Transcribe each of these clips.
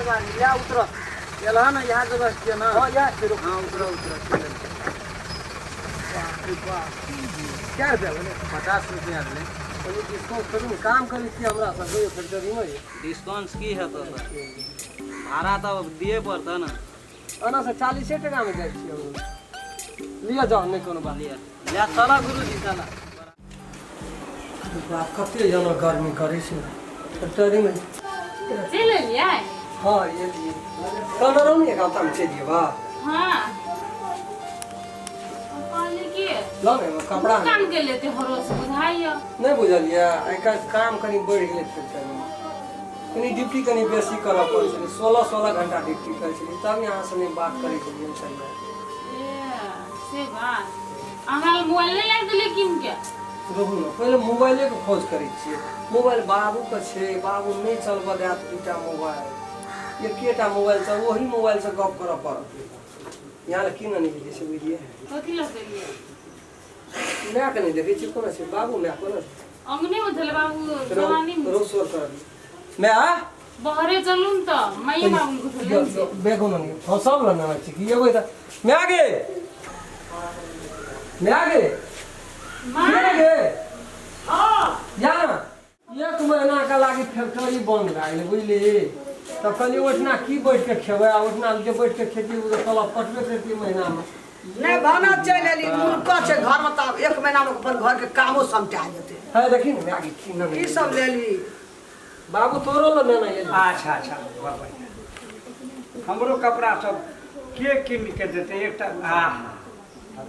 गाड़ी ले उतर एलह ने इएह जगह छियै ने। हाँ, इएह छै, रुक। हाँ, उतर उतर, चलि। बाप रे बाप, कए रुपया भेलै? 50 रुपया भेलै। कनि डिस्काउंट करू ने, काम करै छियै हमरा सब फैक्ट्रीमे। डिस्काउंट की हेतौ सर, भाड़ा तऽ दिए पड़तौ ने। एना से 40 टाकामे जाइ छियै हम। लिअ जाउ, नहि कोनो बात। लिअ, ले चलऽ गुरुजी, चलऽ। बाप, कते जना गर्मी करै छै फैक्ट्रीमे। चलि एलियै? हाँ, एलियै। कहने रहौ ने एक हफ्तामे चलि जेबा। हाँ, कहली कि लऽ ने एगो कपड़ा। काम के लेते हरोस बुझाइया। नहि बुझलियै, आइ काल्हि काम कनि बढ़ि गेलै फैक्ट्रीमे, कनि ड्यूटी कनि बेसी करऽ पड़ै छलै। 16 16 घंटा ड्यूटी करै छलियै, तब यहाँसँ नहि बात करै छलियै हम सही। ए, से बात। अहाँ मोबाइल नहि लाबि देलियै कीन के? रहू ने, पहिले मोबाइलेके खोज करै छियै। मोबाइल बाबूके छै, बाबू नहि चलबऽ देत। दूटा मोबाइल, एकेटा मोबाइल छै, ओही मोबाइलसँ गप करऽ पड़त। यहाँ लए की ने गेलियै से बुझलियै। कथी लऽ गेलियै? मायके नहि देखै छियै, कोना छै बाबू? माय कोना छै? अंगने मे छलै बाबू, जवानी मे। रोज शोर करऽ माय। बहरे चलू ने तऽ माइए बाबू के छलै ने। बेगो ने, हाँ, सब लग नेने छी कि एबै तऽ। माय गे, माय गे। माँ। के गे? जा ने, एक महीना के लागी फैक्ट्री बंद भए गेलै, बुझली? तऽ कहलियै ओहिठिना की बैठ के खेबै, आ ओहिठिना जे बैठ के खेती ओ तऽ तलब कटबे करतियै महीनामे। नहि भाना, चलि एली, मुनका छै घरमे तऽ आब एक महीनामे अपन घरके कामो समटा जेतै। है, देखी ने माय गे, की नेने की सब लेली? बाबू, तोरो लए नेने एली। अच्छा अच्छा, बड़ बढ़िआँ। हमरो कपड़ा सब के कीन के देतै एकटा? आ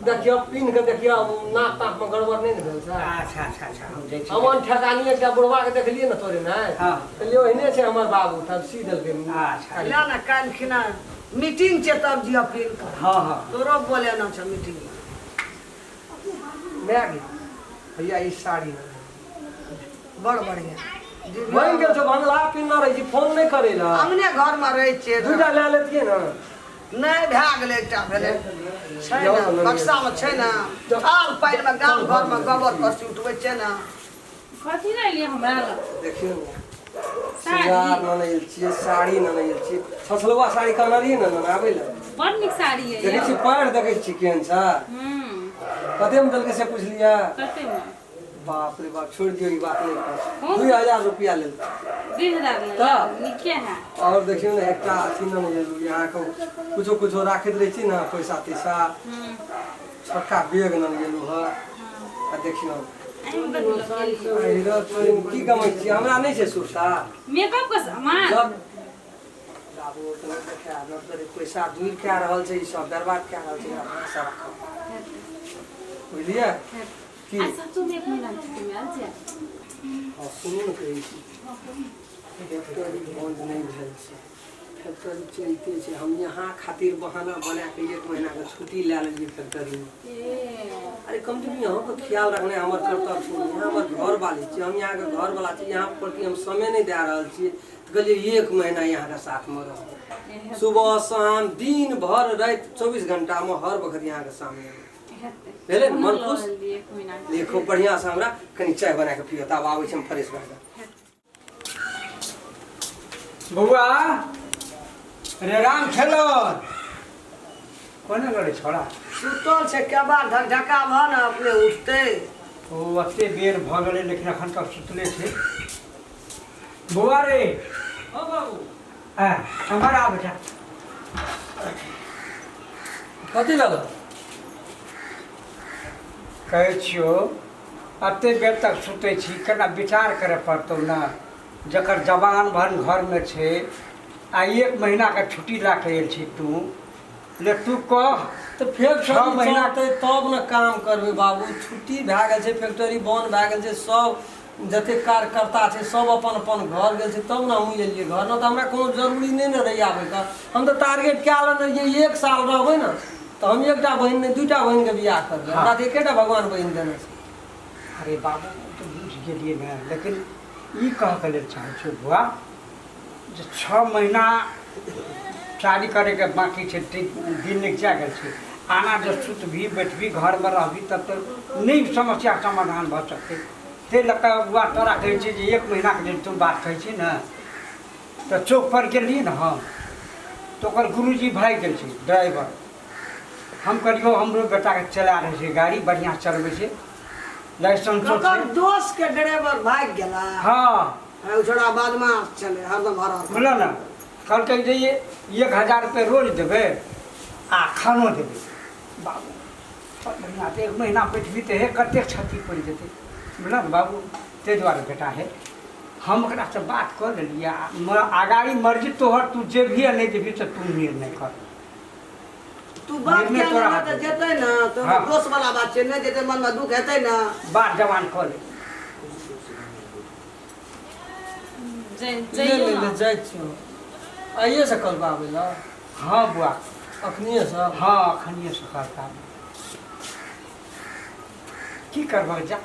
देखियौ, पिन्ह के देखियौ, नाक ताक में गड़बड़ नहि ने भेल छै? अच्छा अच्छा अच्छा, हम जाइ छी। अमन ठेकानी एकटा बुढ़वा के देखलियै ने तोरे ने? हाँ। कहलियै ओहने छै हमर बाबू, तब सी देलकै। अच्छा। ले ने, काल्हि खिना मीटिंग छै, तब जिय पिन कऽ। हाँ हाँ। तोरो बोलेना छै मीटिंग मे। माय गे, भैया, ई साड़ी बड़ बढ़िया। बनि गेल छौ बंगला, पिन्हने रहै छी, फोन नहि करै लए। अंगने घरमे रहै छियै। दूटा लए लेतियै ने। नहि, भए गेलै, एकटा भेलै, छै ने, बक्सामे छै ने। थाल पानिमे गाम घरमे गोबर कसी उठबै छै ने। कथी लए एलियै हमरा लग? देखियौ ने, सिंगार नेने आयल छियै, साड़ी नेने आयल छियै। छछलुआ साड़ी कहने रहियै ने नेने आबै लए। बड़ नीक साड़ी है। देखै छी, पैर देखै छी केहन छै? कतेमे देलकै से पुछलियै? कतेमे? बाप रे बाप, छोड़ि दियौ ई बात, नहि कहू। हूँ। 2000 रुपया लेलकै। 2000 लेलक? तऽ? नीके है। और देखियौ ने, एकटा अथी ने लेलहुँ, अहाँके कुछो कुछो राखैत रहै छी ने, पैसा तैसा, छोटका बैग ने लेलहुँ हँ। आ देखियौ। एहिमे कथी लऽ गेलियै? अरे तोरी, की कमै छियै, हमरा नहि छै सुरता। मेकअप के सामान। जब बाबू ओतना देखा न तोरे, पैसा दूर कए रहल छै, ई सब बर्बाद कए रहल छै, एकरा भाषा राखब, बुझलियै की? आ सचो में एक महीना के छुट्टी में आयल छै? हाँ, सुनू ने, कहै छी, फैक्ट्री बंद नहि भेल छै, फैक्ट्री चलिते छै। हम यहाँ खातिर बहाना बना के एक महीना के छुट्टी लए लेलियै फैक्ट्रीमे। ए। अरे, कम से कम यहाँके ख्याल रखनाइ हमर कर्तव्य छै। यहाँ हमर घर वाली छी, हम यहाँके घर वाला छी, यहाँ प्रति हम समय नहि दए रहल छियै, तऽ कहलियै एक महीना यहाँके साथमे रहब, सुबह शाम दिन भर राति 24 घंटामे हर वक्त यहाँके सामने। हेतै। भेलै ने मन लऽ खुश? लेलियै एक महीना के। ले, खूब बढ़िआँसँ हमरा कनि चाय बना कऽ पियो, तब आबै छी हम फ्रेश भए कऽ। बौआ रे, राम खेलन, कोना लड़ै छोड़ा? सुतल छै, केबाड़ ढकढका भऽ ने अपने उठतै। ओ ओते बेर भऽ गेलै, लेकिन एखन तक सुतले छै। बौआ रे। हँ बाबू। आ एम्हर आ बेटा। कथी लगल? कहै छियौ, एते बेर तक सुतै छी केना? विचार करय पड़तौ ने, जकर जवान भन घरमे छै आ एक महीनाके छुट्टी लए कऽ आयल छी तू। ले तू कह। तऽ फेर छओ महीना चलतै तब ने काम करबै बाबू। छुट्टी भए गेल छै, फैक्ट्री बंद भए गेल छै, सब जतेक कार्यकर्ता छै सब अपन अपन घर गेल छै, तब ने हमहूँ एलियै घर। ने तऽ हमरा कोनो जरूरी नहि ने रहै आबैके। हम तऽ टारगेट कए लेने रहियै, एक साल रहबै ने तऽ हम एकटा बहिन नहि, दूटा बहिनके बियाह करबै। हमरा तऽ एकेटा भगवान बहिन देने छै। अरे बाबू, ओ तऽ बुझि गेलियै ने, लेकिन ई कहऽके लेल चाहै छियौ बौआ जे 6 महीना शादी करैके बाँकी छै, दिन निकचा गेल छै। आना जे सुतबही बैठबही घरमे रहबही तब तऽ नहि समस्या समाधान भऽ सकतै। ताहि लऽ कऽ बौआ तोरा कहै छियै जे एक महीनाके लेल तू बात कहै छी ने। तऽ चौकपर गेलियै ने हम तऽ ओकर गुरुजी भागि गेल छै ड्राइवर। हम कहलियौ हमरो बेटाके चला रहल छै गाड़ी, बढ़िआँ चलबै छै, लाइसेंसो ओकर छै। दोस्त के ड्राइवर भागि गेला। हँ। ओ छोड़ा बदमाश छलै, हरदम हर हर। बुझल ने, कहलकै जे 1000 रुपये रोज देबै आ खानो देबै। बाबू बड़ बढ़िआँ, तऽ 1 महीना बैठबी तऽ हे कतेक क्षति पड़ि जेतै, बुझल ने बाबू। ताहि दुआरे बेटा हे हम ओकरासँ बात कऽ लेलियै आ अगाड़ी मर्जी तोहर, तू जेबही आ नहि जेबही तऽ तू निर्णय कर। तू बात निर्णय किया तोरा नहि हाथमे। तऽ जेतै ने तऽ हँ। दोस्त वाला बात छै, नहि जेतै मनमे दुःख हेतै ने। बात जवान कऽ ले। ले जइयौ ले ने। ले जाइ छियौ। आइए से कल आबै लए? हँ बुआ। अखनिए से? हँ, अखनिए से करता। की करबह, जा।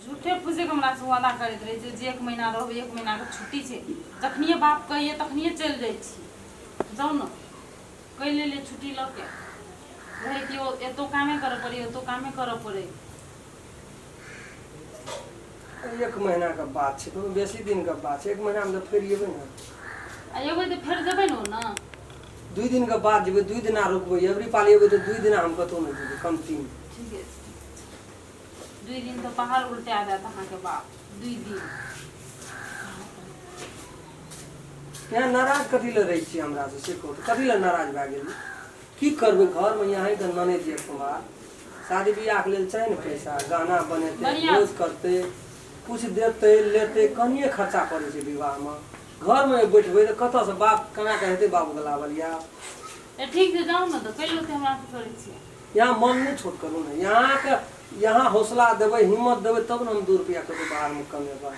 झूठे फूसे के हमरा से वादा करैत रहै छै जे 1 महीना रहबै, 1 महीनाके छुट्टी छै। जखनिए बाप कहिए तखनिए चलि जाइ छी। जाउ ने, कहि लेलियै छुट्टी लऽ के रहै कि एतौ कामे करऽ पड़ै, ओतौ कामे करऽ पड़ै। 1 महीनाके बात छै, कोनो बेसी दिनके बात छै? 1 महीनामे तऽ फेर एबै ने। आ एबै तऽ फेर जेबै ने ओ ने। 2 दिनके बाद जेबै, 2 दिना रुकबै। एबरी पाली एबै तऽ 2 दिना हम कतहु नहि जेबै, कमती। ठीके छै, 2 दिन तऽ पहाड़ उल्टा देत अहाँके बाप, 2 दिन। यहाँ नाराज कथी लए रहै छियै हमरासँ से कहू तऽ? कथी लए नाराज भए गेलियै? की करबै, घरमे यहाँके ननैद ये कुमार, शादी बियाहके लेल चाही ने पैसा। गहना बनेतै, बढ़िआँ। भोज करतै, कुछ देतै लेतै, कनिए खर्चा पड़ै छै विवाहमे। घरमे बैठबै तऽ कतऽसँ बाप केना कऽ हेतै बाबूके लाबल या? ए ठीक छै, जाउ ने तऽ, कैले ओते हमरा से करै छियै? यहाँ मन नहि छोट करू ने। यहाँके यहाँ हौसला देबै, हिम्मत देबै, तब ने हम 2 रुपया कतहु बाहरमे कमेबै।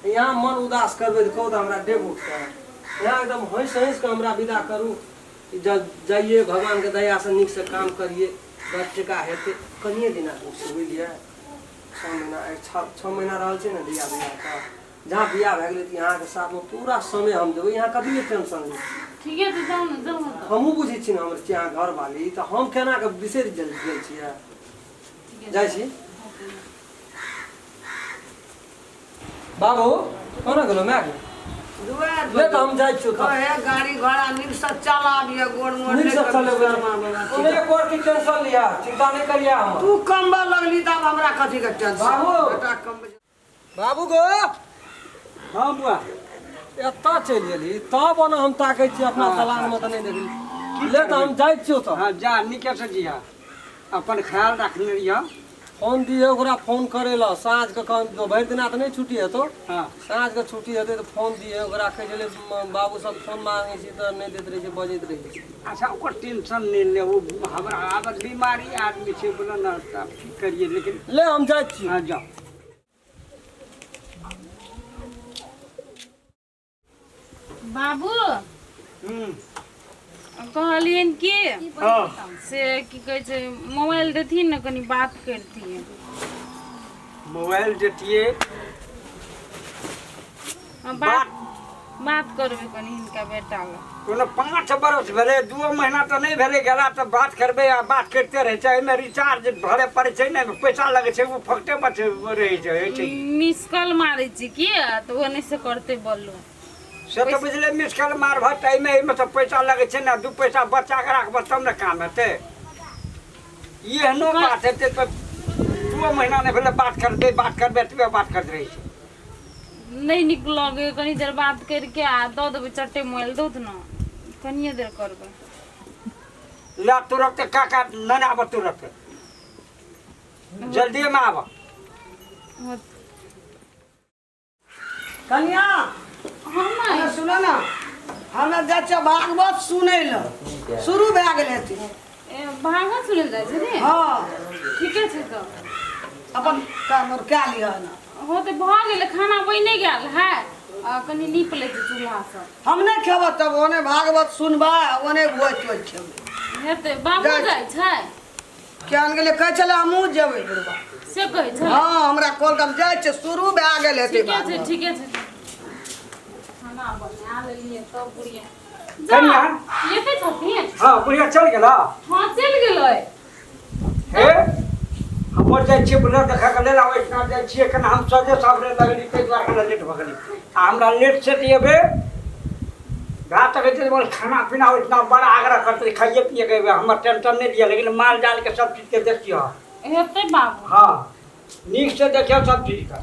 यहाँ मन उदास करबै तऽ कहू तऽ हमरा डेग उठतै? यहाँ एकदम हँसि हँसि कऽ हमरा विदा करू। जाइए, भगवानके दयासँ नीकसँ काम करिए, 10 टका हेतै। कनिए दिना दुख छै, बुझलियै? 6 महीना, 6 महीना रहल छै ने बियाह बियाहके। जहाँ बियाह भए गेलै तऽ यहाँके साथमे पूरा समय हम देबै। यहाँ कथी टेंशन ली? ठीके छै, जाउ ने, जाउ ने तऽ। हमहूँ बुझै छी ने, हमर छी अहाँ घरवाली, तऽ हम केना कऽ बिसरि गेल गेल छियै? ठीके। जाइ छी बाबू। कोना गेलो माय? दुआर। ले तऽ हम जाइ छियौ तऽ। कहे गाड़ी घोड़ा नीकसँ चलाबिय, गोड़ मोड़ नीकसँ चलेबै। कोनो एक और की टेंशन लिया, चिंता नहि करिया हमर। तू कमबऽ लगली तऽ आब हमरा कथी के टेंशन? बाबू। बेटा कमबै। बाबू गो। हँ बुआ। एतऽ चलि गेली तब ओना हम ताकै छी अपना दलानमे तऽ नहि देखली। ले तऽ हम जाइ छियौ तऽ। हँ, जा, नीकेसँ जिहा, अपन ख्याल रखने रहिह। फोन दिहे ओकरा, फोन करै लए साँझके। भरि दिना तऽ नहि छुट्टी हेतौ। हँ। साँझके छुट्टी हेतै तऽ फोन दिहे ओकरा। कहै छलै बाबू सब फोन मांगै छी तऽ नहि दैत रहै छै, बजैत रहै छै। अच्छा, ओकर टेंशन नहि ले। ओ हमरा आब बीमारी आदमी छै, बोलो ने, तऽ आब की करियै, लेकिन ले हम जाइ छी। हँ, जाउ। बाबू। हूँ। कहलियनि कि हँ। से की कहै छै, मोबाइल देथिन ने, कनि बात करतियै। मोबाइल देतियै? हँ, बात बात करबै कनि हिनका बेटा लग। कोनो 5 बरस भेलै, 2 महीना तऽ नहि भेलै गेला, तऽ बात करबै आ बात करिते रहै छै। एहिमे रिचार्ज भरे पड़ै छै ने, पैसा लगै छै, ओ फोकटे बच रहै छै, होइ छै। मिस कॉल मारै छी की तऽ ओ नहि से करतै बोलू। से तऽ बुझलै, मिस कॉल मारबह तऽ एहिमे एहिमे तऽ पैसा लगै छै ने। 2 पैसा बचा कऽ राखबह तब ने काम हेतै। ई एहनो बात हेतै तऽ 2 महीना नहि भेलै, बात करबै बात करबै, एतबे बात करैत रहै छै। नहि नीक लगै। कनि देर बात करिके आ दऽ देबै चट्टे मोबाइल। दौत ने, कनिए देर करबै। ला तुरन्त काका नहि आबऽ, तुरन्त जल्दीमे आबऽ। हँ। कनिया। हँ माय। अरे सुनो ने, हमे जाइ छियै भागवत सुनै लए, शुरू भए गेल हेतै। ए, भागवत सुनल जाइ छै ने? हँ। ठीके छै तऽ। अपन काम आर कए लिहऽ ने। हो तऽ भऽ गेलै, खाना बनि गेल है आ कनि नीप लै छी चूल्हा सब। हम नहि खेबऽ तब, ओने भागवत सुनबै आ ओने भोज तोज खेबै। हेतै बाबू। जाइ जाइ छै। किया गेलै? कहै छलै हमहूँ जेबै बुढ़बा। से कहै छै? हँ, हमरा कहलक हम जाइ छियै, शुरू भए गेल हेतै। ठीके छै। भागवत। ठीके छै, खाना बना लेलियै तब बुढ़िया जा। कनिया। एते छथिन। हँ, बुढ़िया चलि गेला? हँ, चलि गेलै। हे, हमर जाइ छियै बुझल देखैके लेल आ ओहिठिना जाइ छियै कने हम सजे सावरे लगली ताहि दुआरे कने लेट भऽ गेली आ हमरा लेट सेट एबै भए सकै छै मगर खाना पीना ओहिठिना बड़ा आग्रह करतै खाइए पियैके एबै हमर टेंशन नहि लिअ लेकिन माल जालके सब चीजके देखियौ हेतै बाबू हँ नीकसँ देखियौ सब चीजके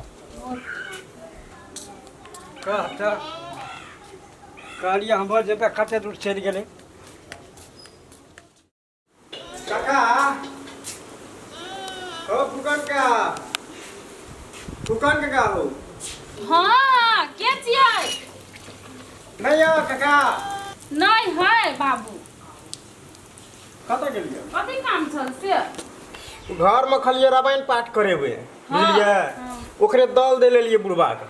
कह तऽ कहलियै हमर जेबै कते दूर चलि गेलै काका हो फुकन का फुकन काका हो हाँ के छियै नहीं हो काका नहीं है बाबू कतऽ गेलियै कथी काम छल से घर में खलियै रामायण पाठ करेबै हाँ, बुझलियै हाँ। ओकरे दल दे लेलियै बुढ़बा के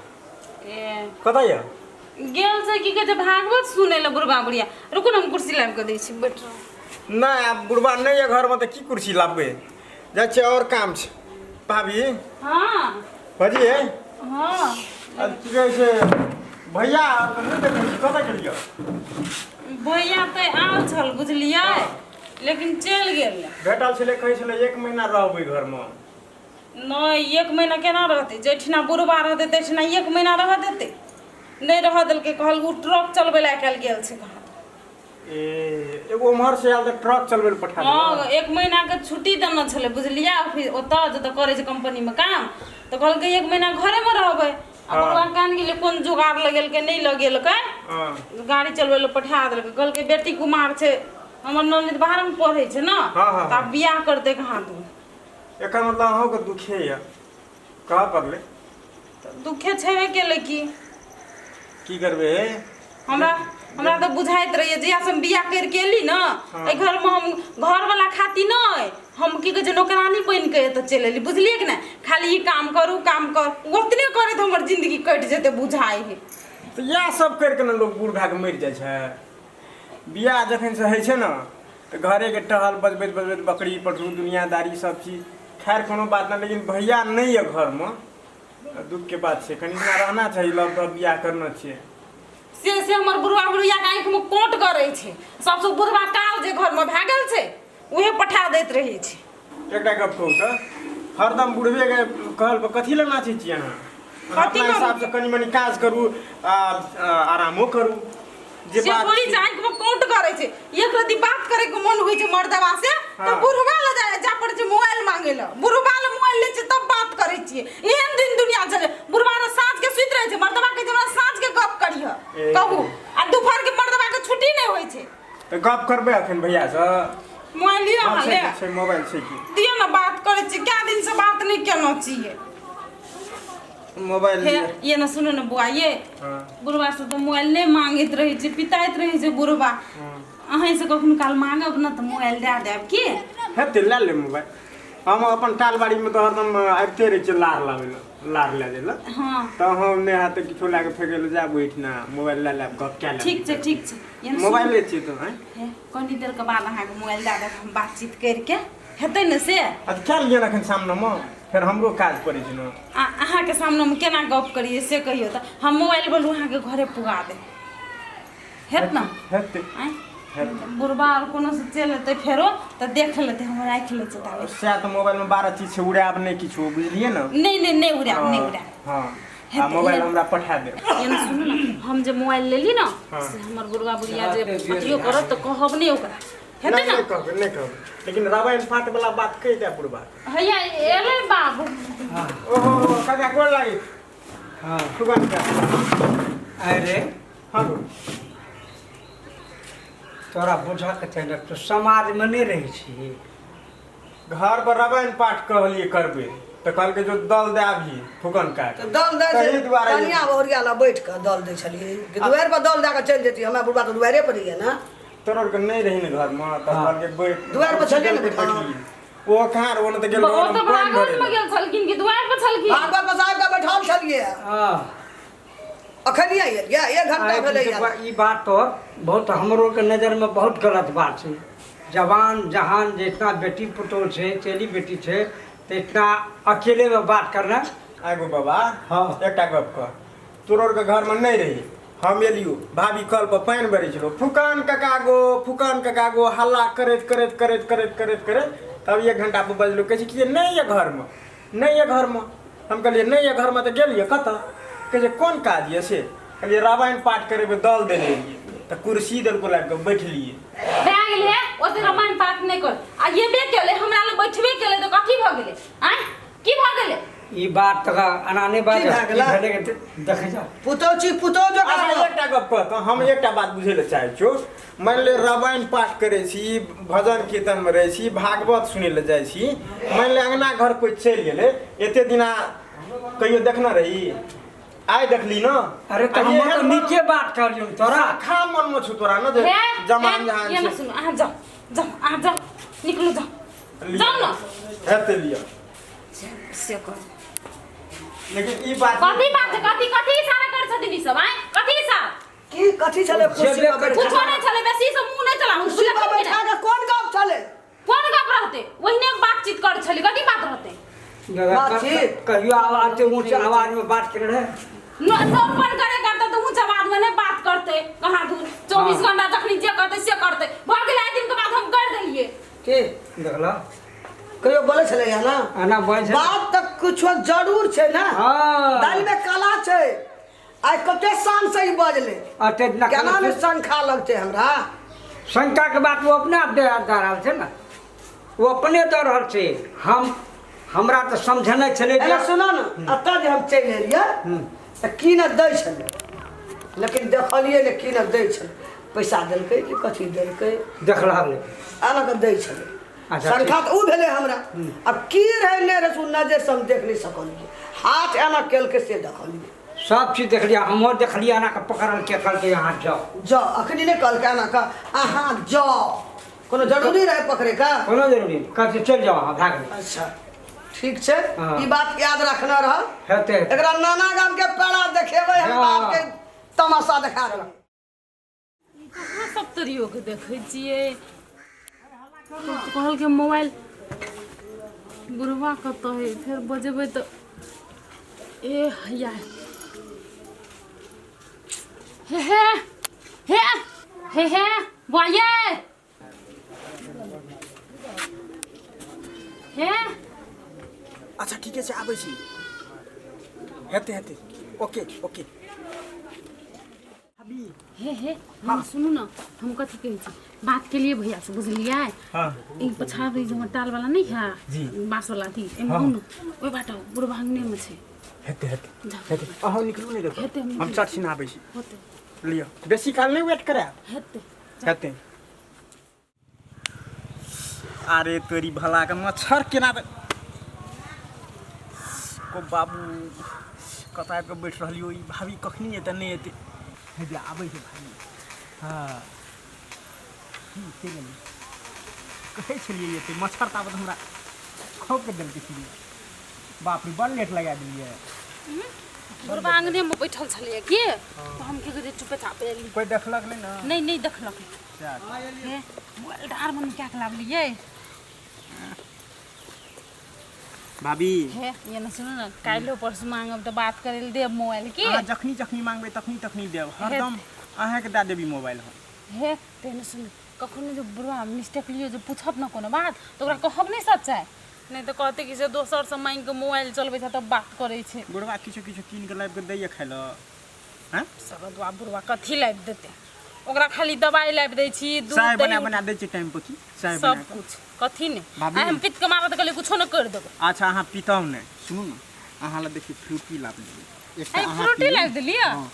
ए कतऽ यऽ गेल छै की कहै छै भागवत सुनै लए बुढ़बा बुढ़िया रुकू ने हम कुर्सी लाबि कऽ दै छी बैठ रहू नहि आब बुढ़बा नहि यऽ घरमे तऽ की कुर्सी लाबबै जाइ छियै आओर काम छै भाभी हँ भजी हे हँ आ की कहै छै भैया आर तऽ नहि देखै छी कतऽ गेलियै भैया तऽ आयल छल बुझलियै लेकिन चलि गेल भेटल छलै कहै छलै एक महीना रहबै घरमे नहि एक महीना केना रहतै जाहिठिना बुढ़बा रहतै ताहिठिना एक महीना रहऽ देतै नहि रहऽ देलकै कहल ओ ट्रक चलबै लए आइ काल्हि गेल छै कहाँ ए एगो उम्हर से आयल तऽ ट्रक चलबै लए पठा हँ एक महीनाके छुट्टी देने छलै बुझलियै ऑफिस ओतऽ जतऽ करै छै कम्पनीमे काम तऽ कहलकै एक महीना घरेमे रहबै आ बुढ़बा कान गेलै कोन जोगाड़ लगेलकै नहि लगेलकै हँ गाड़ी चलबै लए पठा देलकै कहलकै बेटी कुमार छै हमर ननद बाहरमे पढ़ै छै ने हँ, हँ, तऽ आब बियाह करतै कहाँ दू एकर मतलब अहूँके दुखे यऽ कहऽ पड़लै तऽ दुखे छेबे केलै की की करबै हे हमरा हमरा तऽ बुझाइत रहैए जहियासँ हम बियाह करिके एली ने एहि घरमे हम घरवला खातिर नहि हम की कहै छै नौकरानी बनि कऽ एतऽ चलि एली बुझलियै कि नहि खाली ई काम करू काम कर ओतने करैत हमर जिन्दगी कटि जेतै बुझाइ हइ तऽ इएह सब करिके ने लोक बूढ़ भए कऽ मरि जाइ छै बियाह जखनसँ होइ छै ने तऽ घरेके टहल बजबैत बजबैत बकरी पठरू दुनियादारी सब चीज खैर कोनो बात नहि लेकिन भैया नहि यऽ घरमे दुखके बात छै कनि दिना रहना चाही लव तब बियाह करना छियै से से हमर बुढ़वा बुढ़ियाके आँखिमे कोट करै छै सबसँ बुढ़वा काल जे घरमे भए गेल छै उहे पठा दैत रहै छै एकटा गप कहू तऽ हरदम बुढ़बेके कहल पर कथी लए नाचै छियै अहाँ कथी अपना करू? हिसाबसँ कनि मनि काज करू आ आरामो करू जे से बात थोड़ी छै। छै आँखिमे काउंट करै छै एक रति बात करे के मन होइ छै मर्दवा से तऽ हाँ। बुढ़वा लए जा जा पड़ै छै मोबाइल मांगे लए बुढ़वा लए मोबाइल लै छै तब बात करै छियै एहन दिन दुनिया चले बुढ़वा रे साँझ के सुति रहै छै मर्दवा कहै छै हमरा साँझ के गप करिह ए। कहू आ दुपहर के मर्दवा के छुट्टी नहि होइ छै तऽ गप करबै अखन भैयासँ मोबाइल लिअ हँ, अहाँ छै ले की, छै मोबाइल छै की दिअ ने बात करै छी कए दिन से बात नहि केलहुँ छियै मोबाइल हे लिअ। ये ने सुनू ने बुआ ये हँ बुढ़वा से तऽ मोबाइल नहि मांगैत रहै छै पिताइत रहै छै बुढ़वा अहीं से कखनो काल मांगब ने तऽ मोबाइल दए देब की हेतै लए ले मोबाइल हम अपन टालबाड़ीमे तऽ हरदम आबिते रहै छियै लार लाबै लए लार लए जाइ लए हँ तऽ हम नहि हैत तऽ किछो लए कऽ फेकै लए जायब ओहिठिना मोबाइल लए लेब गप कए लेब ठीक छै ठीक छै ये ने सुनू। मोबाइले छियै तऽ आँय हे कनी देरके बाद अहाँके मोबाइल दए देब हम बातचीत करिके हेतै ने से आ तऽ कए लिअ ने एखन सामनेमे फेर हमरो काज पड़ै छै ने आ अहाँके सामनेमे केना गप करियै से कहियौ तऽ हम मोबाइल बोलू अहाँके घरे पुगा देब हेत ने हेतै आँय हेतै बुढ़बा आओर कोनो से चलि एतै फेरो तऽ देख लेतै हम राखि लै छियै ताबे सएह तऽ मोबाइलमे 12 चीज छै उड़ायब नहि किछो बुझलियै ने नहि नहि नहि उड़ायब नहि उड़ायब हँ आ हेतै, मोबाइल हेतै। हमरा पठा देब एना सुनू ने हम जे मोबाइल लेली ने हँ। से हमर बुढ़बा बुढ़िया जे अथियो करत तऽ कहब नहि ओकरा हेतै नहि ने नहि कहबै नहि कहबै लेकिन रामायण पाठ वाला बात कहि दे बुढ़बा हैया एलै बाबू ओहो काका गोर लागी हाँ सुगन का अरे हाँ तोरा बुझऽके चाही ने तू समाजमे नहि रहै छी घर पर रामायण पाठ कहलिए करबै तऽ कहलकै जो दल दे आबही फुकन का तऽ दल दै ताहि छै दुआरे कनिया बहुरिया लग बैठ कऽ दल दै छलियै कि दुआरि पर दल दए कऽ चलि जैतियै हमरा बुढ़बा तऽ दुआरे पर रहियै ने तोरा आरके नहि रही ने घरमे तऽ कहलकै बैठ दुआरि पर छलियै ने बैठल। बैठलियै ओ कहाँ रहो ने तऽ गेल ओ तऽ पानि भागवत भरै मे लए। गेल छलखिन कि दुआरि पर छलखिन भागवत पर साहेब के बैठल छलियै हाँ अखन एलियै एक घंटा भेलै ई बात तो बहुत हमरो के नजर में बहुत गलत बात छै जवान जहान जितना बेटी पुतोह छै चेली बेटी छै तऽ इतना अकेले में बात करना आगू बाबा हाँ। एकटा गप कह तोरो आरके घरमे नहि रही हम एलियो भाभी कल पर पानि भरै छलो फुकान काका गो फुकान काका गो हल्ला करैत करैत करैत करैत करैत करैत तब एक घंटा पर बजलहुँ, कहै छै कि जे नहि यऽ घरमे, नहि यऽ घरमे। हम कहलियै नहि यऽ घरमे तऽ गेलियै कतऽ? कहै छै कोन काज यऽ से? कहलियै रामायण पाठ करेबै, दल देने रहियै तऽ कुर्सी देलको लाबि कऽ बैठलियै। भए गेलै, ओते रामायण पाठ नहि कर। आ एबे केलै, हमरा लग बैठबे केलै तऽ कथी भऽ गेलै? आँय, की भऽ गेलै? ई बात तऽ एना नहि बाजऽ। की भए गेलै? की भेलै के देखै जा। पुतहु छी, पुतहु जकाँ अच्छा रह। एकटा गप कहतऽ, हम एकटा बात बुझै लए चाहै छियौ। मानि ले रामायण पाठ करै छी, भजन कीर्तनमे रहै छी, भागवत सुनै लए जाइ छी, मानि ले अङ्गना घर कोइ चलि गेलै, एते दिना कहियो देखने रही? आइ देखली न। अरे तऽ आ हमर एहन तऽ नीके बात कहलियौ तोरा। खा मनमे छौ तोरा न जे हे जमान हे, जहान ये ना छै। सुनू, अहाँ जाउ जाउ, अहाँ जाउ, निकलू, जाउ जाउ न। हेतै लिअ। से कर। लेकिन ई बात कथी बात छै? कथी कथी इशारा करै छथिन ई सब? आँय, कथी इशारा? की कथी छलै कुर्सी जेबे पर बैठा? कुछो नहि छलै, बेसी से मुँह नहि चलाउ। कुर्सी पर बैठा के कोन गप छलै? कोन गप रहतै? ओहिने बातचीत करै छलै, कथी बात रहतै? दादा, बातचीत? कहियो आवाज ऊँच आवाज में बात करे रहे? नौपन करे करतै तऽ ऊँच आवाज में नहि बात करतै। कहाँ दूर 24 घंटा जखनी जे करतै से करतै। भऽ गेलै, आइ दिन के बाद हम कर देलियै। के देखला कहियो बोलै छलै या ना? एना बजै छै। बात तऽ कुछो जरूर छै ने। हाँ। दालि में काला छै। आइ कते शाम से ई बजलै। अते दिना केना ने शंखा लगतै हमरा? शंका के बात ओ अपने आप दे दऽ रहल छै ने, ओ अपने दऽ रहल छै। हम हमरा तऽ समझने छलै जे एना सुनो ने, एतऽ जे हम चलि एलियै तऽ की ने दै छलै, लेकिन देखलियै ने की ने दै छलै, पैसा देलकै कि कथी देलकै। देखलहक लेकिन एना कऽ दै छलै। अच्छा, शंखा तऽ ओ भेलै हमरा। आब की रहै नहि रहै से ओ नजरिसँ हम देख नहि सकलियै, हाथ एना केलकै से देखलियै। सब चीज देखलियै, हमहूँ देखलियै एना कऽ पकड़ल के कहलकै अहाँ जाउ। जाउ अखनी नहि कहलकै एना कऽ अहाँ जाउ, कोनो जरूरी रहै पकड़ैके? कोनो जरूरी नहि, कहलकै चलि जाउ अहाँ, भए गेलै। अच्छा ठीक छै। हाँ। ई बात याद रखने रह। हेतै हेतै। एकरा नाना गाम के पेड़ा देखेबै हम। हाँ। बाप के तमाशा देखा देलक। कहाँ सब तरियो के देखै छियै? कहलकै मोबाइल बुढ़वा कतऽ है, फेर बजेबै तऽ ए हैया हे हे हे हे हे बुआ ये हे। अच्छा ठीके छै, आबै छी। हेतै हेतै, ओके ओके। हे हे हाँ सुनू ना, हम कथी कहै छी, बात के लिए भैया से बुझलियै? हाँ। ई पछाड़ जे हमर टाल वाला नहीं है जी। बांस वाला अथी एमे आउ न, ओहि बाट बुढ़वा अंगने में छै। हेतै हेतै। जाउ। हेतै, अहाँ निकलू नहि देखो। हेतै, हम हम चट छिना आबै छी। होतै। लिअ, बेसी काल नहि वेट करायब। हेतै। हेतै। अरे तोरी भला के मच्छर केना को बाबू कतऽ आबि कऽ बैठ रहलियो। ई भाभी कखनी एतै नहि एतै? हे जे आबै छै भाभी। हँ की के गेलै? कहै छलियै एतै मच्छर, ताबत हमरा खौक के देलकै। छलियै बाप रे, बड़ लेट लगा देलियै। बुढ़वा अंगने में बैठल छलियै की तऽ हम की कहै चुपे चापे एली। कोइ देखलक नहि ने? नहीं नहीं देखलक। हे मोबाइल डार में क्या के लाबलियै? भाभी। हे ये न सुनू न, काल्हिो परसू मांगब तऽ बात करै लए देब मोबाइल की? अहाँ जखनी जखनी मांगबै तखनी तखनी देब, हरदम अहाँके दए देबी मोबाइल हम। हे तेहन सुनू, कखनो जे बुढ़वा मिस्टेक लियो जे पूछत न कोनो बात तऽ ओकरा कहब नहि सच्चाइ, नहि तऽ कहतै कि से दोसरसँ मांगि कऽ मोबाइल चलबै छै तब बात करै छै। बुढ़वा किछो किछो कीन कऽ लाबि कऽ दैए खाइ लए? हँ सरदुआ बुढ़वा कथी लाबि देतै? ओकरा खाली दवाइ लाबि दै छी, दूध चाय दही बना बना दै छै टाइम पर की? चाय सब बना कऽ कुछ कथी नहि। भाभी। आइ हम पीत के मारब तऽ कहलियै कुछो नहि करि देबै। अच्छा अहाँ पीतहुँ नहि, सुनू ने, अहाँ लए देखियौ फ्रूटी लाबि देबै एकटा। आइ अहाँ फ्रूटी पीयू। लाबि देलियै? हँ,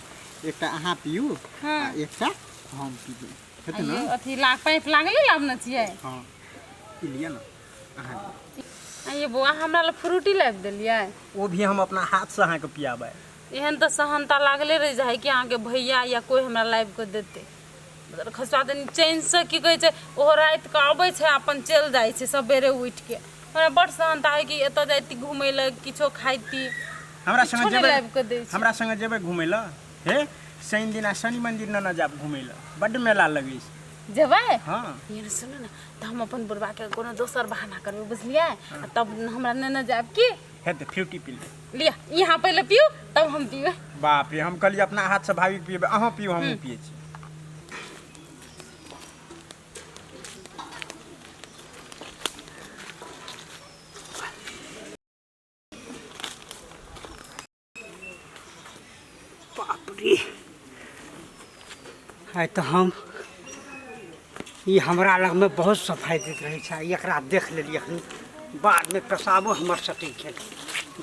एकटा अहाँ पीयू हँ। आ एकटा हम पीबै, हेतै ने? आइये अथी ला पाइप लागले लाबने छियै। हँ ई लिअ ने अहाँ लिअ। आइये बौआ, हमरा लए फ्रूटी लाबि देलियै? ओ भी हम अपना हाथसँ अहाँके पियाबै। एहन तऽ सहनता लागले रहि जाइ कि अहाँके भैया या कोइ हमरा लाबि कऽ देतै। खसुआ दिन चैनसँ की कहै छै, ओहो रातिके अबै छै, अपन चलि जाइ छै सबेरे उठिके। हमरा बड्ड सहनता होइ कि एतऽ जैती घुमै लए, किछो खाइती। हमरा संगे किछो नहि जेबै? लाबि कऽ दै छै। हमरा संगे जेबै घुमै लए? हे शनि दिन आ शनि मन्दिर ने जायब घुमै लए, बड्ड मेला लगै छै। जेबै? हँ। ये सुनू ने, तऽ हम अपन बुढ़बाके कोनो दोसर बहाना करबै, बुझलियै? आ तब हमरा नेने जायब की? हेतै, फ्रूटी पी लेबै। लिअ, यहाँ पहिले पियू तब हम पीबै। बाप रे, हम कहलियै अपना हाथसँ भाभी पियेबै, अहाँ पियू, हमहूँ पियै छी। रे आइ तऽ हम ई हमरा लगमे बहुत सफाइ दैत रहै छै एकरा देख लेलियै एखन बादमे पेशाबो हमर सटि गेल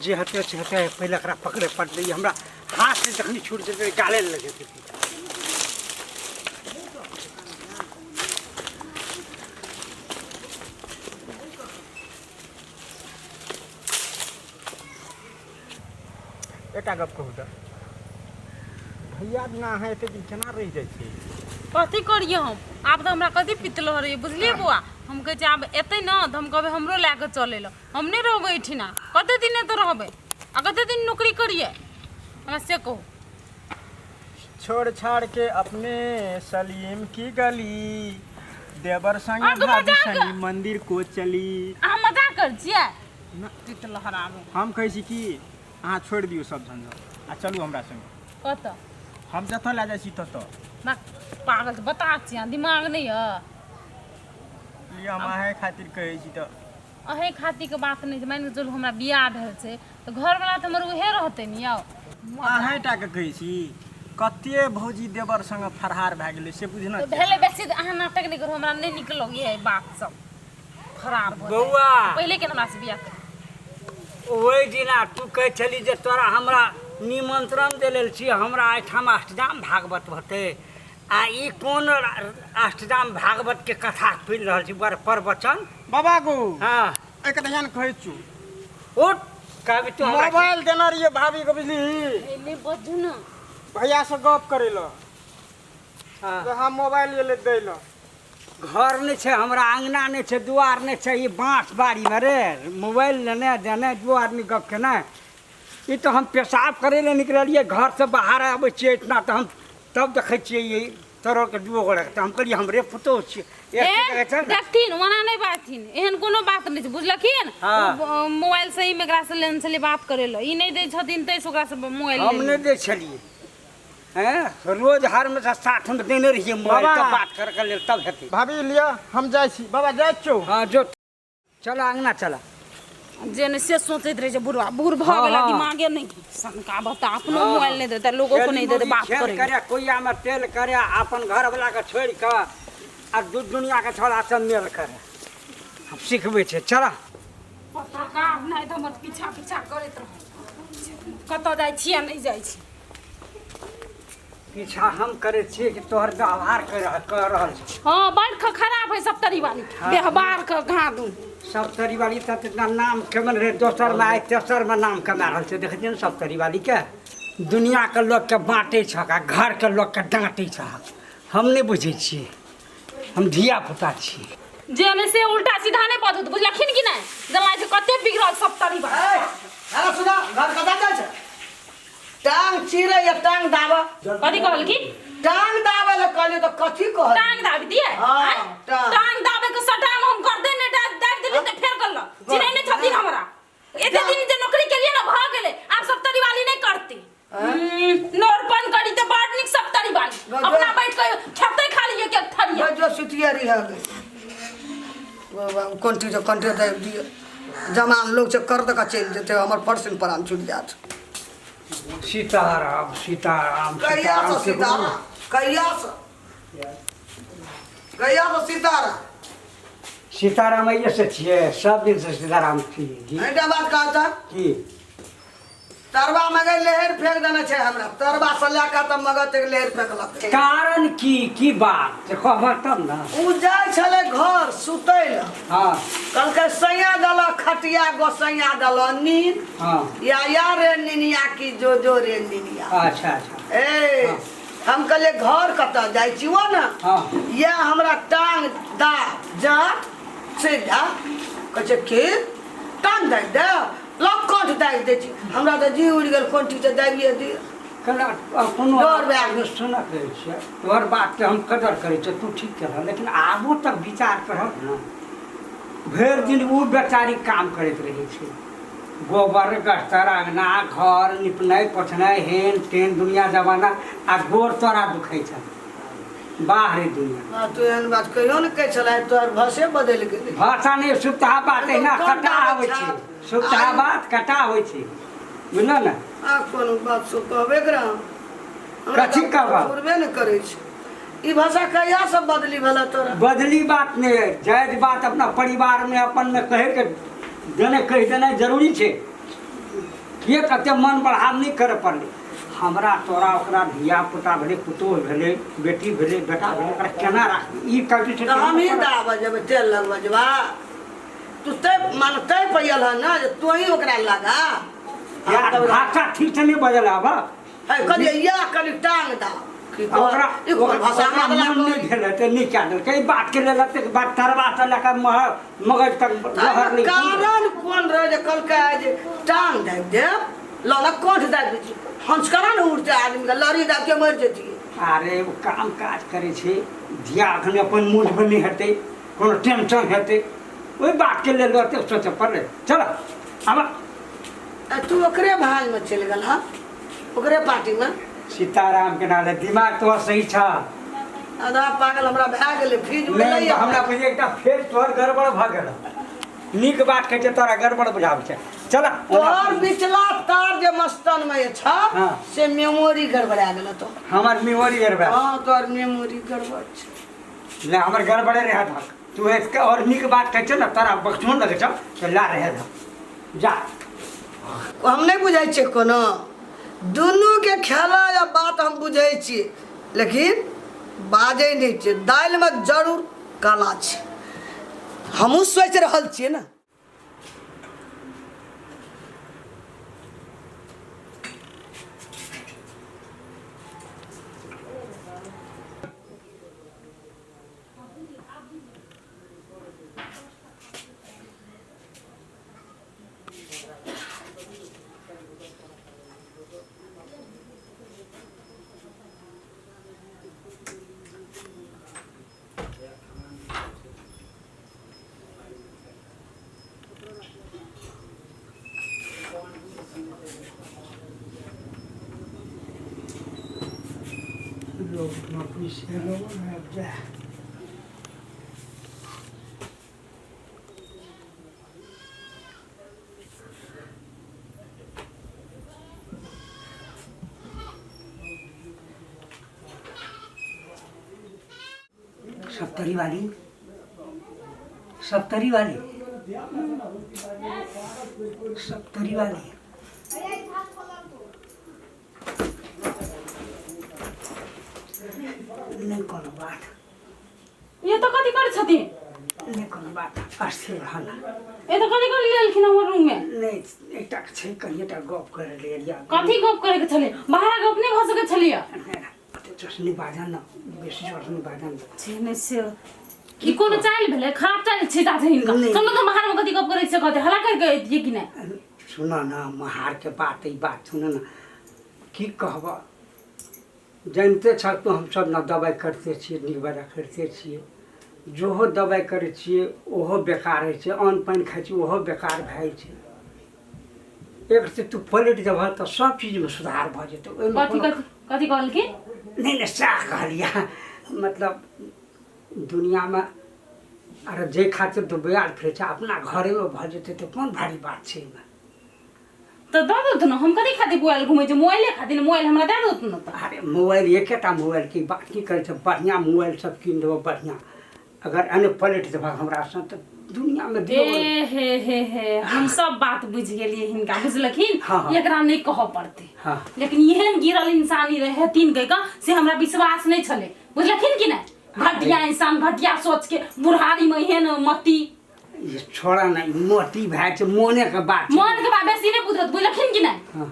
जे हेतै से हेतै पहिले एकरा पकड़ै पड़तै ई हमरा हाथसँ जखनी छूटि जेतै गाले लग जेतै। एकटा गप कहू तऽ भैया बिना अहाँ एते दिन केना रहि जाइ छियै? कथी करियै हम आब तऽ हमरा कथी पितलो रहै बुझलियै बौआ। हम कहै छियै आब एतै ने तऽ हम कहबै हमरो लए कऽ चलै लए, हम नहि रहबै एहिठिना। कते दिन एतऽ रहबै आ कते दिन नौकरी करियै हमरा से कहू। छोड़ छाड़ के अपने सलीम की गली देवर संग अहाँके भाभी मजाक- संगी मंदिर को चली। अहाँ मजाक करै छियै? पितलहरा। हम कहै छी कि अहाँ छोड़ि दियौ सब झंझट आ चलू हमरा संगे। कतऽ? हम जतऽ लए जाइ छी ततऽ। बा- पागल तऽ बता छी अहाँ, दिमाग नहि यऽ? लिअ, हम अहेँ खातिर कहै छी तऽ। अहे खातिरके बात नहि छै। मानि कऽ चलू हमरा बियाह भेल छै तऽ घरवला तऽ हमर उहे रहतै ने यौ। अहेँ टाके कहै छी, कते भौजी देवर संगे फरहार भए गेलै से बुझना तऽ छै। भेलै बेसी तऽ अहाँ नाटक नहि करू, हमरा नहि नीक लगैए ई बात सब। फरार भऽ जाए। बौआ पहिले के हमरा से बियाह करू। ओहि दिना तू कहै छली जे तोरा हमरा निमंत्रण देले छी, हमरा एहिठाम अष्टजाम भागवत होतै आ ई कोन अष्टजाम भागवत के कथा सुनि रहल छी बड़ प्रवचन। बाबा गो। हाँ। एक ध्यान कहै छु। उठ कहबी तू हमरा। मोबाइल देने रहियै भाभी के, बुझली? एने बजू ने। भैया से गप करै लए। हाँ। तऽ हम मोबाइल एलै दै लए। घर नहि छै हमरा, अङ्गना नहि छै, दुआर नहि छै, ई बाँस बाड़ीमे रे मोबाइल लेने देने दू आदमी गप केनाइ। ई तऽ हम पेशाब करै लए निकललियै घरसँ बाहर आबै छियै इतना तऽ हम तब देखै छियै ई तोरो के दूगो गोड़े तऽ हम कहलियै हमरे पुतोहु छियै। एक ए, कहै छै ने। देखथिन ओना नहि बाजथिन, एहन कोनो बात नहि छै बुझलखिन। हाँ। ओ, मोबाइल सही मे एकरा से लेने छलियै बात करै लए, ई नहि दै छथिन ताहिसँ ओकरा से मोबाइल हम नहि दै छलियै हैं, रोज हर में साथ में देने रहिए मोबाइल। बाबा। तब बात कर के लेल तब हेतै। भाभी लिअ, हम जाइ छी। बाबा जाइ छियौ। हाँ जो, चला अंगना चला। जे नहि से सोचैत रहै छै बुढ़वा बूढ़ भऽ हाँ, गेला हाँ। दिमागे नहि सनका बता अपनो मोबाइल नहि देतै लोगो को नहि देतै बात खेल करै करे कोइया में तेल करे अपन घर वाला के छोड़ के आ दू दुनिया के छोड़ा सब मेल करे। हम सिखबै छै, चला। पत्रकार नहि तऽ हमर पीछा पीछा करैत रहै, कतऽ जाइ छियै नहि जाइ छी। पीछा हम करै छियै कि तोहर व्यवहार कर रहल छी? हाँ बड़ खराब है सप्तरी वाली व्यवहार के घा दू। सप्तरी वाली तऽ इतना नाम कमेल रहे दोसर में, आइ तेसर में नाम कमा रहल छै। देखै छियै ने सप्तरी वाली के दुनिया के लोग के बाँटै छक आ घर के लोग के डाँटै छक। हम नहि बुझै छियै, हम धिया पुता छियै। जे नहि से उल्टा सीधा नहि बाजू, बुझलखिन कि नहि? जमा छै कते बिगड़ल सप्तरी वाली। हेलो सुना, घर कतऽ जाइ छै? टांग चीरे या टांग दाबा? कथी कहल की? टांग दाबे लए कहलियै तऽ कथी कहल? टांग दाबी दिए? हाँ, आँय? टांग। टांग दाबे के सटाम हम कर दे ने दाबि देली तऽ फेर करल चिन्है नहि छथिन हमरा। एते दिन जे नौकरी केलियै ने भऽ गेलै, आब सप्तरी वाली नहि करती। नोरपन करी तऽ बड़ नीक सप्तरी वाली। गजब। अपना बैठ के खेतै खाली एक एक थरिया। जो सुतिए रही है कंटी जो कंटी दाबि दिअ, जमान लोग छै कर दऽ कऽ चलि जेतै, हमर फर्श प्राण छुटि जायत। सीताराम सीताराम। कहिया से सीताराम। सीताराम? कहिया से, कहिया से सीताराम? सीताराम आइए से छियै, सब दिन से सीताराम छियै जी। एहिटा बात कहता की? तरवा मगर लहर फेंक देने छै हमरा, तरवा से लए कऽ तऽ मगर तक लहर फेंकलक। कारण की की बात से कहबह तब ने। उ जाइ छलै घर सुतै लए। हाँ। कहलकै सैया दल खटिया गोसैया दल नीन। हाँ। या या रे निनिया की जो जो रे निनिया। अच्छा अच्छा। ए हम कहलियै घर कतऽ जाइ छी वो ने। हाँ। या हमरा टांग दा जा से जा कहै छै की टांग दाबि दे लग कंठ दाबि दै छी, हमरा तऽ जी उड़ि गेल, कंठी तऽ दाबिए दिअ। केना कोनो डर भए गेल। सुनऽ कहै छियै, तोहर बातके हम कदर करै छियै, तू ठीक केलह, लेकिन आबो तक विचार करहक ने। भरि दिन ओ बेचारी काम करैत रहै छै, गोबर गस्तर अङ्गना घर निपनाइ पोछनाइ हेन टेन दुनिया जमाना आ गोर तोरा दुखै छ। बाह रे दुनिया। हाँ, तू एहन बात कहियो ने कहै छलै, तोहर भाषे बदलि गेलै। भाषा नहि, सुपता बात एहिना कोन कटा दाबै होइ छै। छह? सुपता बात कटा होइ छै, बुझल ने? आ कोनो बात सो कहबे करा। हमरा कथी तऽ कहबह? फुरबे नहि करै छै ई भाषा कहिया सब बदली भेला तोरा बदली बात नहि है जायज बात अपना परिवार में अपन में कहे के देने कहि देनाइ जरूरी छै किए कते मन बढ़ाव नहि करे पड़लै हमरा तोरा ओकरा धिया पुता भेलै पुतोह भेलै बेटी भेलै बेटा भेलै ओकरा केना राखबै ई कभी छै तऽ हमही दाबऽ जेबै तेल लगबऽ जेबा तू तै मान तै पैयल हन ने जे तोही ओकरा लगा यार भाषा ठीक से नहि बजल आब है कहलियै या कनि टांग दा की कह ओकरा ई कोन भाषा ओकरा बदला मन नहि भेल हेतै नहि कए देलकै ई बातके लेल एतेक बात तरबासँ लए कऽ मगज तक लहर नहि कारण कोन रहै जे कहलकै जे टांग दाबि देब लऽ कोठ दाबि दै छी हंस केना ने उड़तै आदमीके लड़ी दाबि के मरि जैतियै अरे ओ काम काज करै छै धिया एखन अपन मूडमे नहि हेतै कोनो टेंशन हेतै ओहि बातके लेल ओतेक सोचऽ पड़लै चल आब आ तू ओकरे भाँजमे चलि गेल हँ ओकरे पार्टीमे सीताराम के नाले दिमाग तोहर सही छ आधा पागल हमरा भए गेलै फ्रीज नहि उड़लै हमरा बुझे एकटा फेर तोहर गड़बड़ भऽ गेल नीक बात कहै छै तोरा गड़बड़ बुझाबै छै चल तोहर बिचला तार जे मस्तन में छ हाँ। से मेमोरी गड़बड़ा गेल तो हमर मेमोरी गड़बड़ हाँ तोहर मेमोरी गड़बड़ छै ले हमर गड़बड़े रहे धक तू एक और नीक बात कहै छै ने तोरा बकचोन लगै छौ से ला रहे धक जा हम नहि बुझै छियै कोनो दुनूके खेला या बात हम बुझै छियै लेकिन बाजै नहि छियै दालिमे जरूर काला छै हमहूँ सोचि रहल छियै ने लोग नौकरी से लोग आबि जाए सप्तरी वाली सप्तरी वाली सप्तरी वाली नहि कोनो बात ये तो कथी करै छथिन नहि कोनो बात अस्थिर रहल ये तो कथी करै लेलखिन हमर रूम में नहि एकटा छै कनिएटा गप करै लेल कथी गप करे के छलै बाहर गप नहि भऽ सकै छलैया नहि ओते जोरसँ नहि बाजल ने बेसी जोरसँ नहि बाजल ने छै नहि से ई कोनो चालि भेलै खराब चालि छै चाचा हिनका नहि। सुनू तऽ बाहर में कथी गप करै छै कथी हल्ला करि के अयतियै कि नहि सुन न महारके बात ई बात सुन न की कहबह जानिते छह तू हमसभ ने दबाइ करिते छियै नीक बेजाय करिते छियै जेहो दबाइ करै छियै ओहो बेकार होइ छै अन्न पानि खाइ छियै ओहो बेकार भए जाइ छै एक से तू पलटि देबह तऽ सब चीजमे सुधार भऽ जेतौ ओहिमे कथी कोनो कथी कथी कहलखिन नहि नहि सएह कहलियै मतलब दुनिआँमे अरे जाहि खातिर तू बयाल फिरै छै अपना घरेमे भऽ जेतै तऽ कोन भारी बात छै एहिमे तऽ दऽ देतु ने हम कथी खातिर मोबाइल घुमै छी मोबाइले खातिर मोबाइल हमरा दए देतु ने तऽ अरे मोबाइल एकेटा मोबाइल की बात की करै छै बढ़िआँ मोबाइल सब कीन देबौ बढ़िआँ अगर एने पलटि देबह हमरासँ तऽ दुनिआँमे दियौ ए हे हे हे हम सब बात बुझि गेलियै हिनका बुझलखिन हाँ, हाँ। एकरा नहि कहऽ पड़तै हाँ। लेकिन एहन गिरल इंसान ई रहथिन कहि कऽ से हमरा विश्वास नहि छलै बुझलखिन कि नहि घटिया इंसान घटिया सोच के बुढ़ारी मे एहन मती ई छोड़ा ने ई मोती भए छै मोनेके बात छै। मन के बात बेसी नहि बुझत बुझलखिन कि नहि हाँ।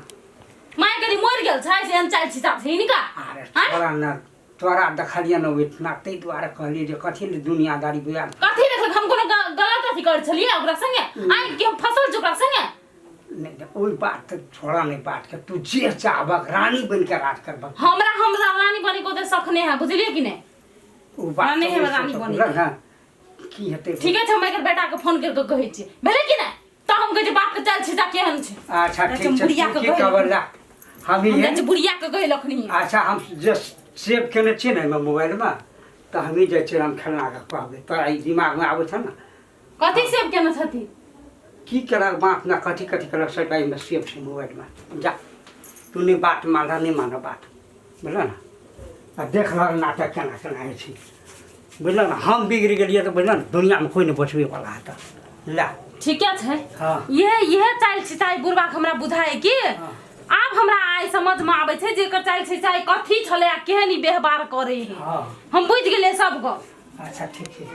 माय करी मरि गेल छै से एहन चालि छिता छै हिनका अरे आँय? छोड़ा ने तोरा देखलियै ने ओहिठिना ताहि दुआरे कहलियै जे कथी लए दुनियादारी बुझायल कथी देखलक हम कोनो गलत अथी करै छलियै ओकरा संगे आइ के हम फसल छी ओकरा संगे नहि नहि ओहि बात तऽ छोड़ा नहि बातके तू जे चाहबक रानी बनि कऽ राज करबक हमरा हमरा रानी बने को ओते शख नहि है बुझलियै कि नहि ओ बात रानी तऽ हेबै ओहि रानी सोचऽ बनी। बुझलक ने की हेतै ठीके छै हम एकर बेटा के फोन करि कऽ कहै छियै भेलै कि नहि तऽ हम कहै छियै बाप के चालि छी जा केहन छै अच्छा जाइ ठीक छै बुढ़िया तू के की कहै कहबै ला हम हम ई जाइ छियै बुढ़िया के कहै लखनी अच्छा हम जे सेव केने छियै ने एहिमे मोबाइलमे तऽ हमही जाइ छियै राम खेलनाके कहबै तोरा ई दिमागमे आबै छौ ने कथी सेव केने छथिन की केलक बाप ने कथी कथी केलक सबटा एहिमे सेव छै मोबाइलमे जा तू नहि बात मानह नहि मानह बात बुझल ने आ देख रहल नाटक केना केना होइ छै बुझल ने हम बिगड़ि गेलियै तऽ बुझल ने दुनिआँमे कोइ नहि बचबैवला हेतऽ ले ठीके छै हाँ। ये इहे चालि छिचाइ बुढ़बाके हमरा बुझाइ कि आब हमरा आइ समझमे आबै छै जे एकर चालि छिचाइ कथी छलै आ केहन ई व्यवहार करै है हाँ हम बुझि गेलियै सब गप अच्छा ठीक छै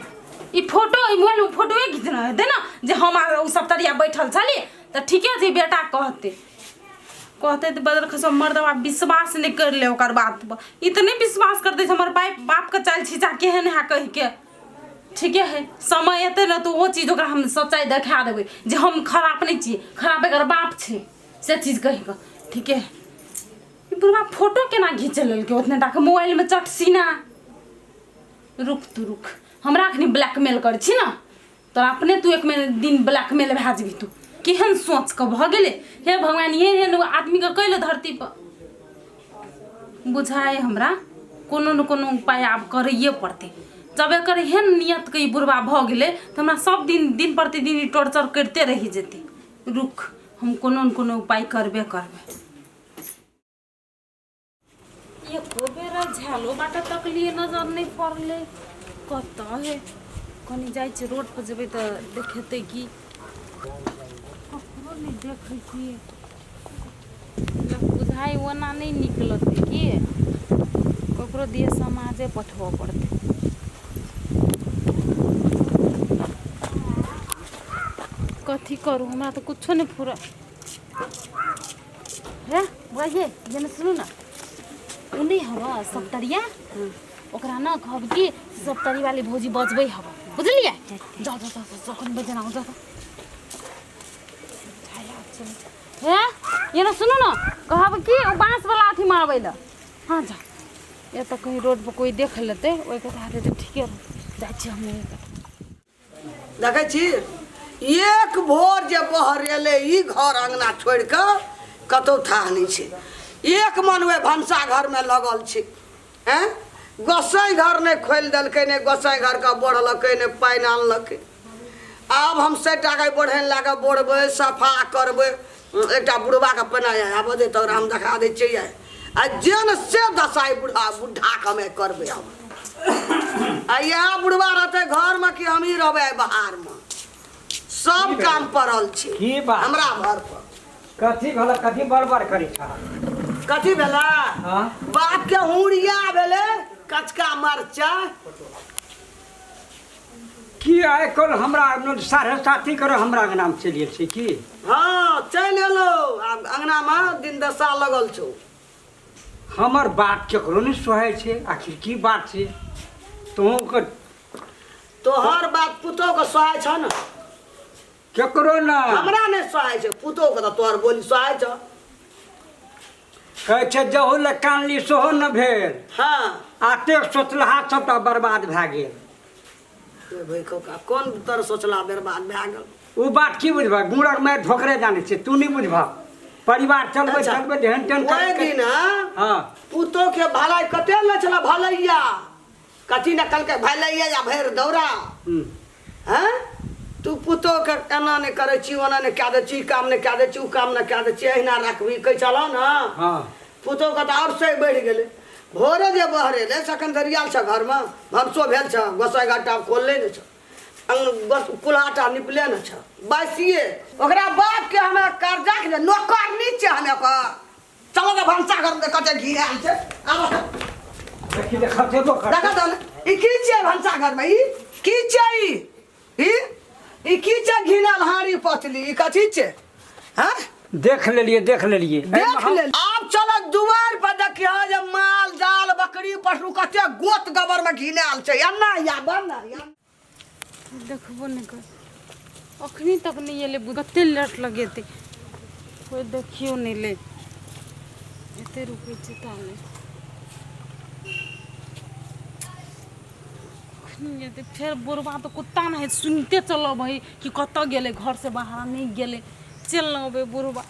ई फोटो ई मोबाइलमे फोटोए घिचने हेतै ने जे हम आ ओ सब तरिया बैठल छली तऽ ठीके छै बेटा कहतै कहतै तऽ बदल खसो मर्दबा विश्वास नहि करि ले ओकर बात पर ई तऽ नहि विश्वास करतै जे हमर बाप बापके चालि छिचा केहन है कहिके ठीके है समय एतै ने तऽ ओहो चीज ओकरा हम सच्चाइ देखा देबै जे हम खराब नहि छियै खराब एकर बाप छै से चीज कहिके ठीके है ई बुढ़बा फोटो केना घीच लेलकै ओतने टाके मोबाइलमे चट सीना रुक तू रुक हमरा अखनी ब्लैकमेल करै छी ने तोरा अपने तू एक महीना दिन ब्लैकमेल भए जेबही तू केहन सोच के भऽ गेलै हे भगवान एहन एहन आदमीके कैले धरती पर बुझाय हमरा कोनो ने कोनो उपाय आब करैए पड़तै जब एकर एहन नियतके ई बुढ़बा भऽ गेलै तऽ हमरा सब दिन दिन प्रतिदिन ई टॉर्चर करिते रहि जेतै रुक हम कोनो ने कोनो उपाय करबे करबै एको बेर झालो बाटे तकलियै नजर नहि पड़लै कतऽ है कनि जाइ छियै रोड पर जेबै तऽ देखेतै की ककरो नहि देखै छियै बुझाइ ओना नहि निकलतै की ककरो दिए समाजे पठबऽ पड़तै कथी करू हमरा तऽ कुछो नहि फुरा हे बजे जेना सुनू ने ओ नहि हवा सप्तरिया ओकरा ने कहब कि सप्तरी वाली भौजी बजबै हवा बुझलियै जाओ जाओ जाओ जाओ कनि बजना जाओ हे ये ना सुनू ने कहब कि ओ बाँस वाला अथी मारबै लए हाँ जा ये तऽ कहीं रोड पर कोई देख लेतै ओहिके तऽ हेतै ठीके जाइ छियै हम देखै छी एक भोर जे बहरेलै ई घर अङ्गना छोड़ि कऽ कतहु थाह नहि छै एक मन ओहि भनसा घरमे लगल छै आँय गोसाइ घर नहि खोलि देलकै नहि गोसाइ घरके बढ़लकै नहि पानि आनलकै आब हम सभटाके बढ़ैन लए कऽ बोढ़बै सफा करबै एकटा बुढ़बाके पहिने आबऽ दे तऽ ओकरा हम देखा दै छियै आ जे ने से दशा ई बुढ़ा बुढ़ाके हमे करबै आब आ इएह बुढ़बा रहतै घरमे कि हमही रहबै आइ बाहरमे सब काम पड़ल छै की बात? हमरा घर पर कथी भेल कथी बड़बड़ करै छह कथी भेलै हाँ? बाप के हुरिया भेलै कचका मरचा की आइ काल्हि हमरा साढ़े साथी कर हमरा अंगनामे चलि गेल छै की हँ चलि एलो आब अंगनामे दिन दशा लगल छौ हमर बात केकरो नहि सोहाइ छै आखिर की बात छै तोहूँके तोहर बात पुतोहके सोहाइ छौ ने केकरो नहि हमरा नहि सोहाइ छै पुतोहके तऽ तोहर बोली सोहाइ छौ कहै छै जहू लए कानली सेहो ने भेल हँ आते सोचलहा सबटा बर्बाद भए गेल रे भाइ कौका कोन तर सोचला बर्बाद भए गेल ओ बात की बुझबह गुड़क मारि ठोकरे जानै छै तू नहि बुझबह परिवार चलबै अच्छा। चलबै ढेन टेन ओहि दिन हँ पुतोह के भलाई कते ने छला भलैया कथी ने कहलकै भलैया या भरि दौरा हूँ। हैं तू पुतोह के एना नहि करै छी ओना नहि कए दै छी ई काम नहि कए दै छी ओ काम नहि कए दै छी एहिना रखबही कहै छलहुँ ने हँ पुतोह के तऽ आओर सही बढ़ि गेलै भोरे जे बहरेलै सखन धरि आयल छ घरमे भनसो भेल छ गोसाइ घाटा खोलले नहि छ कुल्हा निपले ने छ बासिए ओकरा बापके हमे कर्जा के नौकरनी छै हमे ओकर चलो तऽ भनसा घरमे कते घी आयल छै आब देखी जे खर्चेबो कर देखा तऽ ई की छियै भनसा घरमे ई की छियै ई ई ई की छै घिनल हाड़ी पतली ई कथी छै हैं देख लेलिए देख लेलिए देख ले आब चल दुआर पर देखियो जे माल जाल बकरी पशु कते गोत गोबर में घिनायल छै एना या बन या देखबो नहि कर अखनी तक नहि एलै कते लेट लगेतै कोइ देखियो नहि ले एते रुकै छै ताले अखनी एतै फेर बुढ़बा तऽ कुत्ता नहि सुनिते चलब है कि कतऽ गेलै घरसँ बाहर नहि गेलै चलि ने अबै बुढ़बा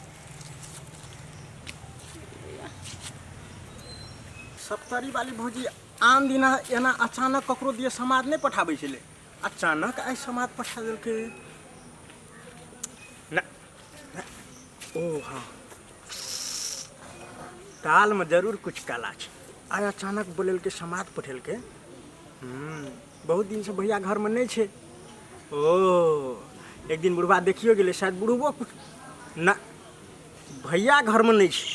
सप्तरी वाली भौजी आन दिना एना अचानक ककरो दिए समाद नहि पठाबै छलै अचानक आइ समाद पठा देलकै ना ना, ओ हँ दालमे जरूर किछु काला छै। आइ अचानक बोलेलकै, समाद पठेलकै। बहुत दिनसँ भैया घरमे नहि छै। ओ एक दिन बुढ़बा देखियो गेलै, शायद बुढ़बो कुछ ना, भैया घरमे नहि छै,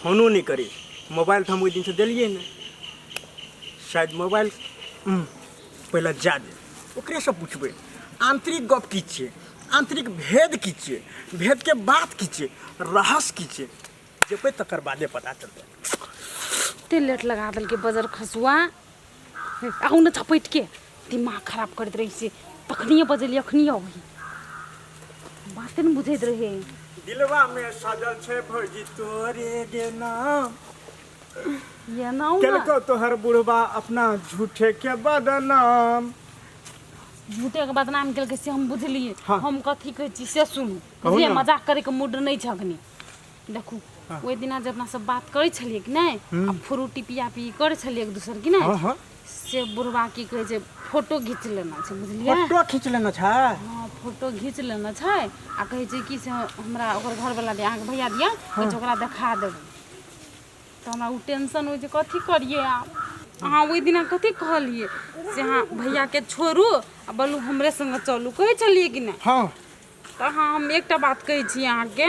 फोनो नहि करै छै। मोबाइल तऽ हम ओहि दिनसँ देलियै नहि, शायद मोबाइल पहिले जा दे, ओकरेसँ पुछबै आन्तरिक गप की छियै, आन्तरिक भेद की छियै, भेदके बात की छियै, रहस्य की छियै। जेबै तकर बादे पता चलतै। कते लेट लगा देलकै बजर खसुआ। आउ ने झपटि के, दिमाग खराब करैत रहै छै। तखनिए बजेलियै, अखनिए अबही, बाते ने बुझैत रहै। दिलवा में सजल छै भौजी तोरे गे नाम। ये ना आउ ने। केलको तोहर बुढ़बा अपना झूठे के बदनाम। झूठे के बदनाम केलकै से हम बुझलियै। हाँ। हम कथी कहै छी से सुनू। कहू बुझलियै ने। मजाक करैके मूड नहि छै अखनी। देखू, ओहि दिना जे अपना सब बात करै छलियै कि नहि, आ फ्रूटी पिया पी करै छलियै एक दोसर कि नहि, हाँ हाँ से बुढ़बा की कहै छै, फोटो घीच लेना छै, बुझलियै? फोटो खींच लेना छै। हाँ, फोटो घीच लेना छै आ कहै छै कि से हमरा ओकर घरवला दिया, अहाँके भैया दिया, कहै छै ओकरा देखा देबै। तऽ हमरा ओ टेंशन होइ छै, कथी करियै आब? अहाँ ओहि दिना कथी कहलियै से अहाँ भैयाके छोड़ू आ बोलू हमरे संगे चलू, कहै छलियै कि नहि? हाँ। तऽ अहाँ, हम एकटा बात कहै छी अहाँके,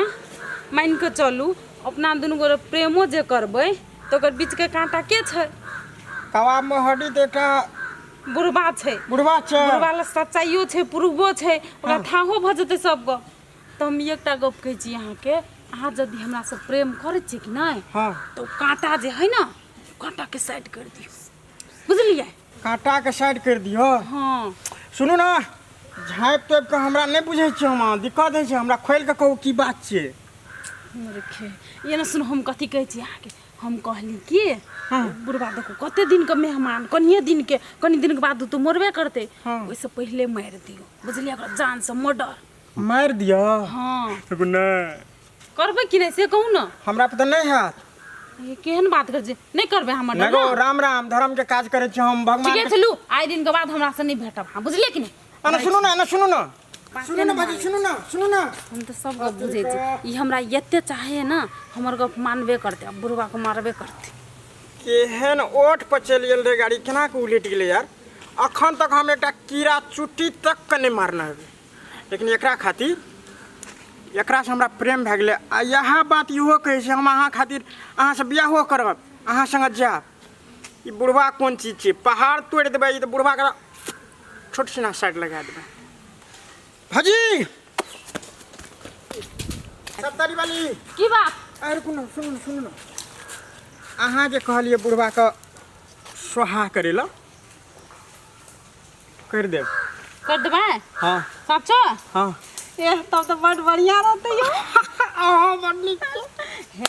मानि कऽ चलू अपना दुनू गोरे प्रेमो जे करबै तऽ ओकर बीचके काँटा के छै? कबाब में हड्डी तऽ एकटा बुढ़बा छै। बुढ़बा छै। बुढ़बा लग सच्चाइयो छै, प्रूफो छै, ओकरा थाहो भऽ जेतै सब गप। तऽ हम एकटा गप कहै छी अहाँके, अहाँ यदि हमरासँ प्रेम करै छियै कि नहि, हाँ, तऽ ओ काँटा जे हइ ने, काँटाके साइड करि दियौ, बुझलियै? काँटाके साइड करि दियौ। हाँ। सुनू ने, झाँपि तोपि कऽ हमरा नहि बुझै छियै हम, अहाँ दिक्कत होइ छै हमरा, खोलि कऽ कहू की बात छियै। मूर्खे, ये ने सुनू, हम कथी कहै छी अहाँके। हम कहली कि बुढ़बा देखू कते दिनके मेहमान, कनिए दिनके, कनि दिनके बाद ओ तऽ मरबे करतै, ओहिसँ पहिले मारि दियौ, बुझलियै? ओकरा जानसँ मर्डर मारि दिअ। हाँ। एगो नहि करबै कि नहि से कहू ने। हमरा पर तऽ नहि हैत। ये केहन बात करै छी, नहि करबै हमर नहि गो, राम राम, धर्म के काज करै छी हम, भगवान ठीके छै, लू, आइ दिन के बाद हमरा से नहि भेटब अहाँ, बुझलियै कि नहि? अना सुनू ने, अना सुनू ने, बाते सुनू ने नहि बाजी, सुनू ने, सुनू ने। हम तऽ सब गप बुझै छी, ई हमरा एते चाहे ने, हमर गप मानबे करतै आ बुढ़बा के मारबे करतै। केहन ओठ पर चलि गेल रहै गाड़ी, केना कऽ उलटि गेलै यार। अखन तक हम एकटा कीड़ा चुट्टी तक के नहि मारने हेबै, लेकिन एकरा खातिर, एकरासँ हमरा प्रेम भए गेलै। आ इएह बात इहो कहै छै, हम अहाँ खातिर अहाँसँ बियाहो करब, अहाँ सङ्गे जायब। ई बुढ़बा कोन चीज छियै, पहाड़ तोड़ि देबै ई तऽ बुढ़बाके छोट सिना साइड लगा देबै। भजी सप्तारी वाली की बात? अरे रुकू ने, सुनू ने, सुनू ने, अहाँ जे कहलियै बुढ़बाके सोहा करै लए, करि देब। कर देबै? हाँ। साचो? हाँ। ए तब तऽ बड बढ़िया रहतै यौ। अहाँ बड नीक छै।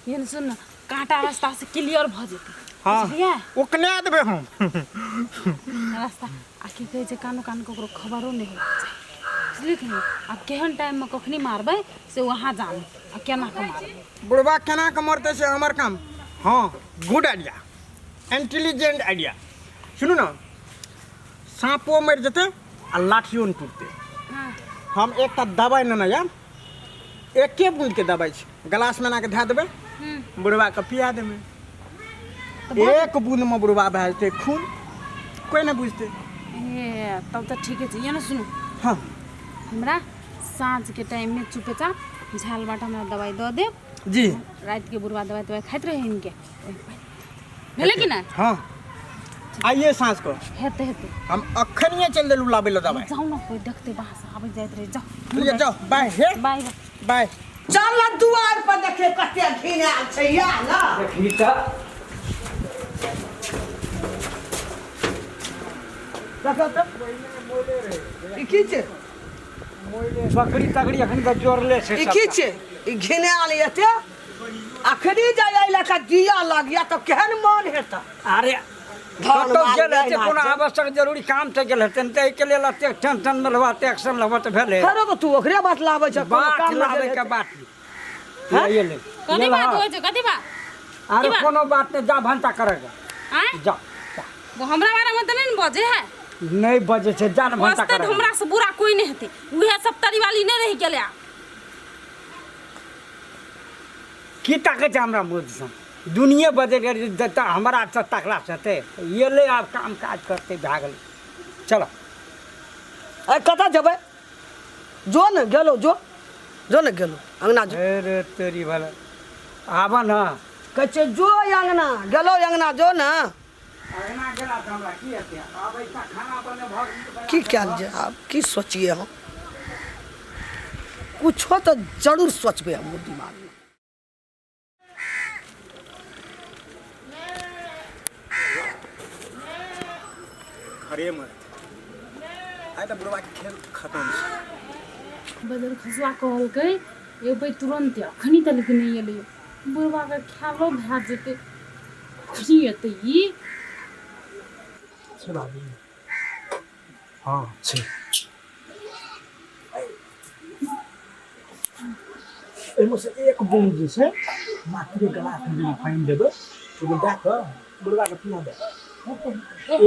ये ने सुन ने, कांटा रास्ता से क्लियर भऽ जेतै। हाँ। बुझलियै? ओकने देबै हम रास्ता। आ की कहै छै, कानो कान ककरो खबरो नहि होबाक चाही, बुझलियै कि नहि? आ केहन टाइममे कखनी मारबै से अहाँ जानू, आ केना कऽ मारबै। बुढ़बा केना कऽ मरतै से हमर काम। हाँ, गुड आइडिया, इंटेलिजेंट आइडिया। सुनू ने, साँपो मरि जेतै आ लाठियो नहि टूटतै। हाँ। हम एकटा दबाइ नेने आयब, एके बूँदके दबाइ छै, ग्लासमे एना कऽ धए देबै, बुढ़बाके पिया देबै, एक बूँदमे बुढ़बा भए जेतै खून, कोइ नहि बुझतै। ए तब तऽ ठीके छै। ये ने सुनू। हाँ। हमरा साँझके टाइममे चुपेचाप झाल बाट हमरा दबाइ दऽ देब। जी। रातिके बुढ़बा दबाइ तबाइ खाइत रहै हिनके भेलै कि नहि? हाँ, आइए साँझ को हेतै, हेतै। हम अखनिए चलि देलहुँ लाबै लए दबाइ। जाउ ने, कोइ देखतै, बाहर से आबै जाइत रहै, जाउ। चलिए, जाउ, बाय हे। बाय। बाय। चल ना दुआर पर, देखे कते घिनायल छै या ना। देखी तऽ। देखो तऽ ई की छै? बकरी तकरी एखन तऽ जोड़ले छै। ई की छै ई घिनायल एते? अखनी जाय एहि लए कऽ दिया लगिया तऽ केहन मन हेतै? अरे धन कतौ माल गेल हेतै, गाय कोनो नाच। आवश्यक जरूरी काम से गेल हेतै तऽ एहिके लेल एतेक टेंशन मे लेबह, टेंशन लेबह तऽ भेलै। फेरो तऽ तू ओकरे बात लाबै छ, कोनो बात काम नहि लाबै गेल के हेतै। बात नहीं। ले ले। कथी बात होइ छै, कथी बात? अरे की बात? कोनो बात नहीं, जा भनसा करेगा। आँय? जा जा। वो हमरा बारे में तऽ नहि ने बजै है। नहीं बजे छै, जा ने भनसा बजतै तऽ करेगा। हमरा से बुरा कोई नहि हेतै, उएह सब तरी वाली नहि रहि गेलै आब। की ताकै छै हमरा मुँह दिसन? दुनिये बदलि गेल जतऽ हमरा से तकला से हेतै एलै आब काम काज करतै भए गेलै चलो। अरे कतऽ जेबै? जो ने गेलो, जो जो ने गेलो अंगना जो। अरे तेरी भला आब न। कहै छियै जो अंगना गेलो, अंगना जो ने। अंगना गेला तऽ हमरा की हेतै? आब ऐसा खाना बने भऽ गेल। की कयल जाय आब? की सोचिए हम? कुछो तऽ जरूर सोचबै हम दिमागमे। घरेमे आइ तऽ बुढ़बाके खेल खतम छै। बदर खसुआ कहलकै एबै तुरन्ते, अखनी तलक नहि एलै। बुढ़बाके ख्यालो भए जेतै, अखनी एतै ई। छै भाभी? हँ छै। एहिमे से एक बूंद जे छै मात्रे गिलासमे जे पानि देबै, ओहिमे दए कऽ बुढ़बाके पिया देबै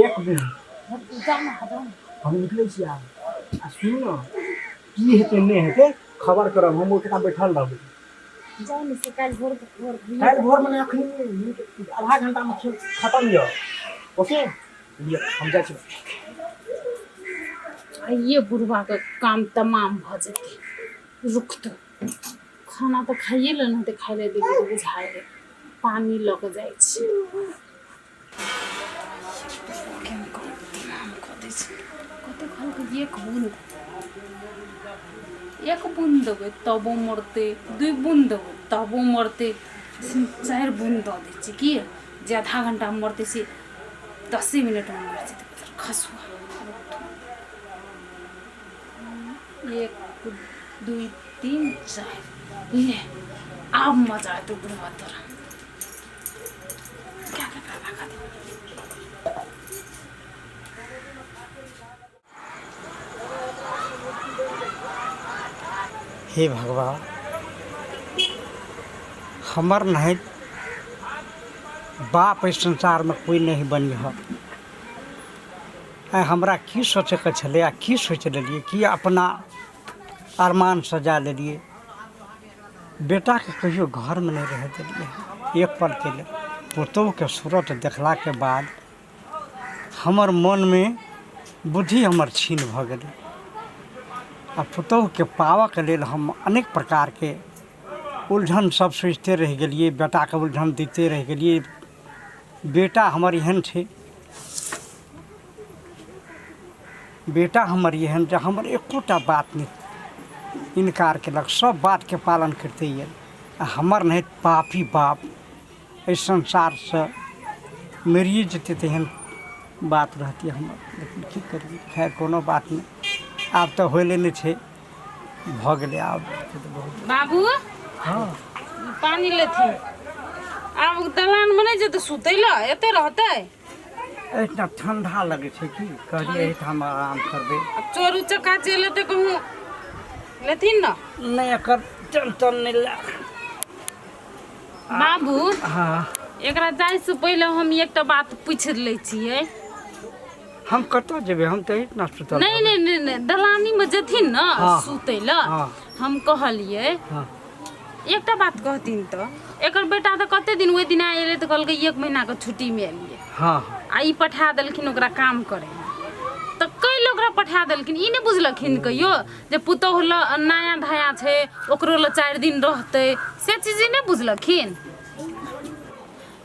एक बूंद। हम निकलै छी आब। आ सुनू ने, की हेतै नहि हेतै खबर करब, हम ओहिठाम बैठल रहबै। जाउ ने से काल्हि भोर भोर। काल्हि भोरमे नहि, अखनी आधा घंटामे खेल खतम यऽ। ओके, लिअ, हम जाइ छी। आइए बुढ़बाके काम तमाम भऽ जेतै। रुक तो, खाना तऽ खाइए ले ने, खाइ लए देबै तऽ बुझाइ है। पानि लऽ कऽ जाइ छी। काम तमाम कऽ दै छै। कते कहलकै एक बूंद, एक बूंद देबै तबो मरतै, दुइ बूंद देबै तबो मरतै, चारि बूंद दऽ दै छियै की जे आधा घंटामे मरतै से 10 मिनटमे मरि जेतै। खसुआ 1 2 3 4, ले आब मजा एतौ बुढ़वा तोरा। क्या क्या राखा दे। हे भगवान, हमर नहीं बाप एहि संसारमे कोइ नहि बनी ह। आइ हमरा की सोचैके छलै आ की सोचि लेलियै, की अपना अरमान सजा लेलियै। बेटाके कहियो घरमे नहि रहै देलियै एक पलके लेल। पुतोहुके सूरत देखलाके बाद हमर मनमे बुद्धि हमर क्षीण भऽ गेलै आ पुतोहुके पाबऽके लेल हम अनेक प्रकारके उलझन सब सोचिते रहि गेलियै, बेटाके उलझन दैते रहि गेलियै। बेटा हमर एहन छै, बेटा हमर एहन जे हमर एकोटा बात नहि इनकार केलक, सब बातके पालन करिते गेल। आ हमर नहि पापी बाप एहि संसारसँ मरिए जेतै तेहन बात रहतै हमर। लेकिन की करियै, खैर कोनो बात नहि, आब तऽ होइले नहि छै, भऽ गेलै आब तऽ बहुत। बाबू। हँ। पानि लेथिन। आब दलानमे नहि जेतै सुतै लए, एते रहतै? एहिठाम ठंडा लगै छै, की कहलियै एहिठाम आराम करबै। आब चोर उचक्का चलि एतै कहूँ, लेथिन ने? नहि, एकर टेंशन नहि ले। बाबू। हँ। एकरा जाइसँ पहिले हम एकटा बात पूछि लै छियै। हम कतऽ जेबै? हम तऽ एहिठाम सुतल नहि रहबै। नहि नहि नहि, दलानीमे जेथिन ने हँ। सुतै लए। हँ। हम कहलियै हँ। एकटा बात कहथिन तऽ एकर बेटा तऽ कते दिन ओहि दिना एलै तऽ कहलकै एक महीनाके छुट्टीमे एलियै। हँ। आ ई पठा देलखिन ओकरा काम करै लए, तऽ कैले ओकरा पठा देलखिन? ई नहि बुझलखिन कहियो जे पुतोहु लए नया धाया छै, ओकरो लए 4 दिन रहतै, से चीज ई नहि बुझलखिन।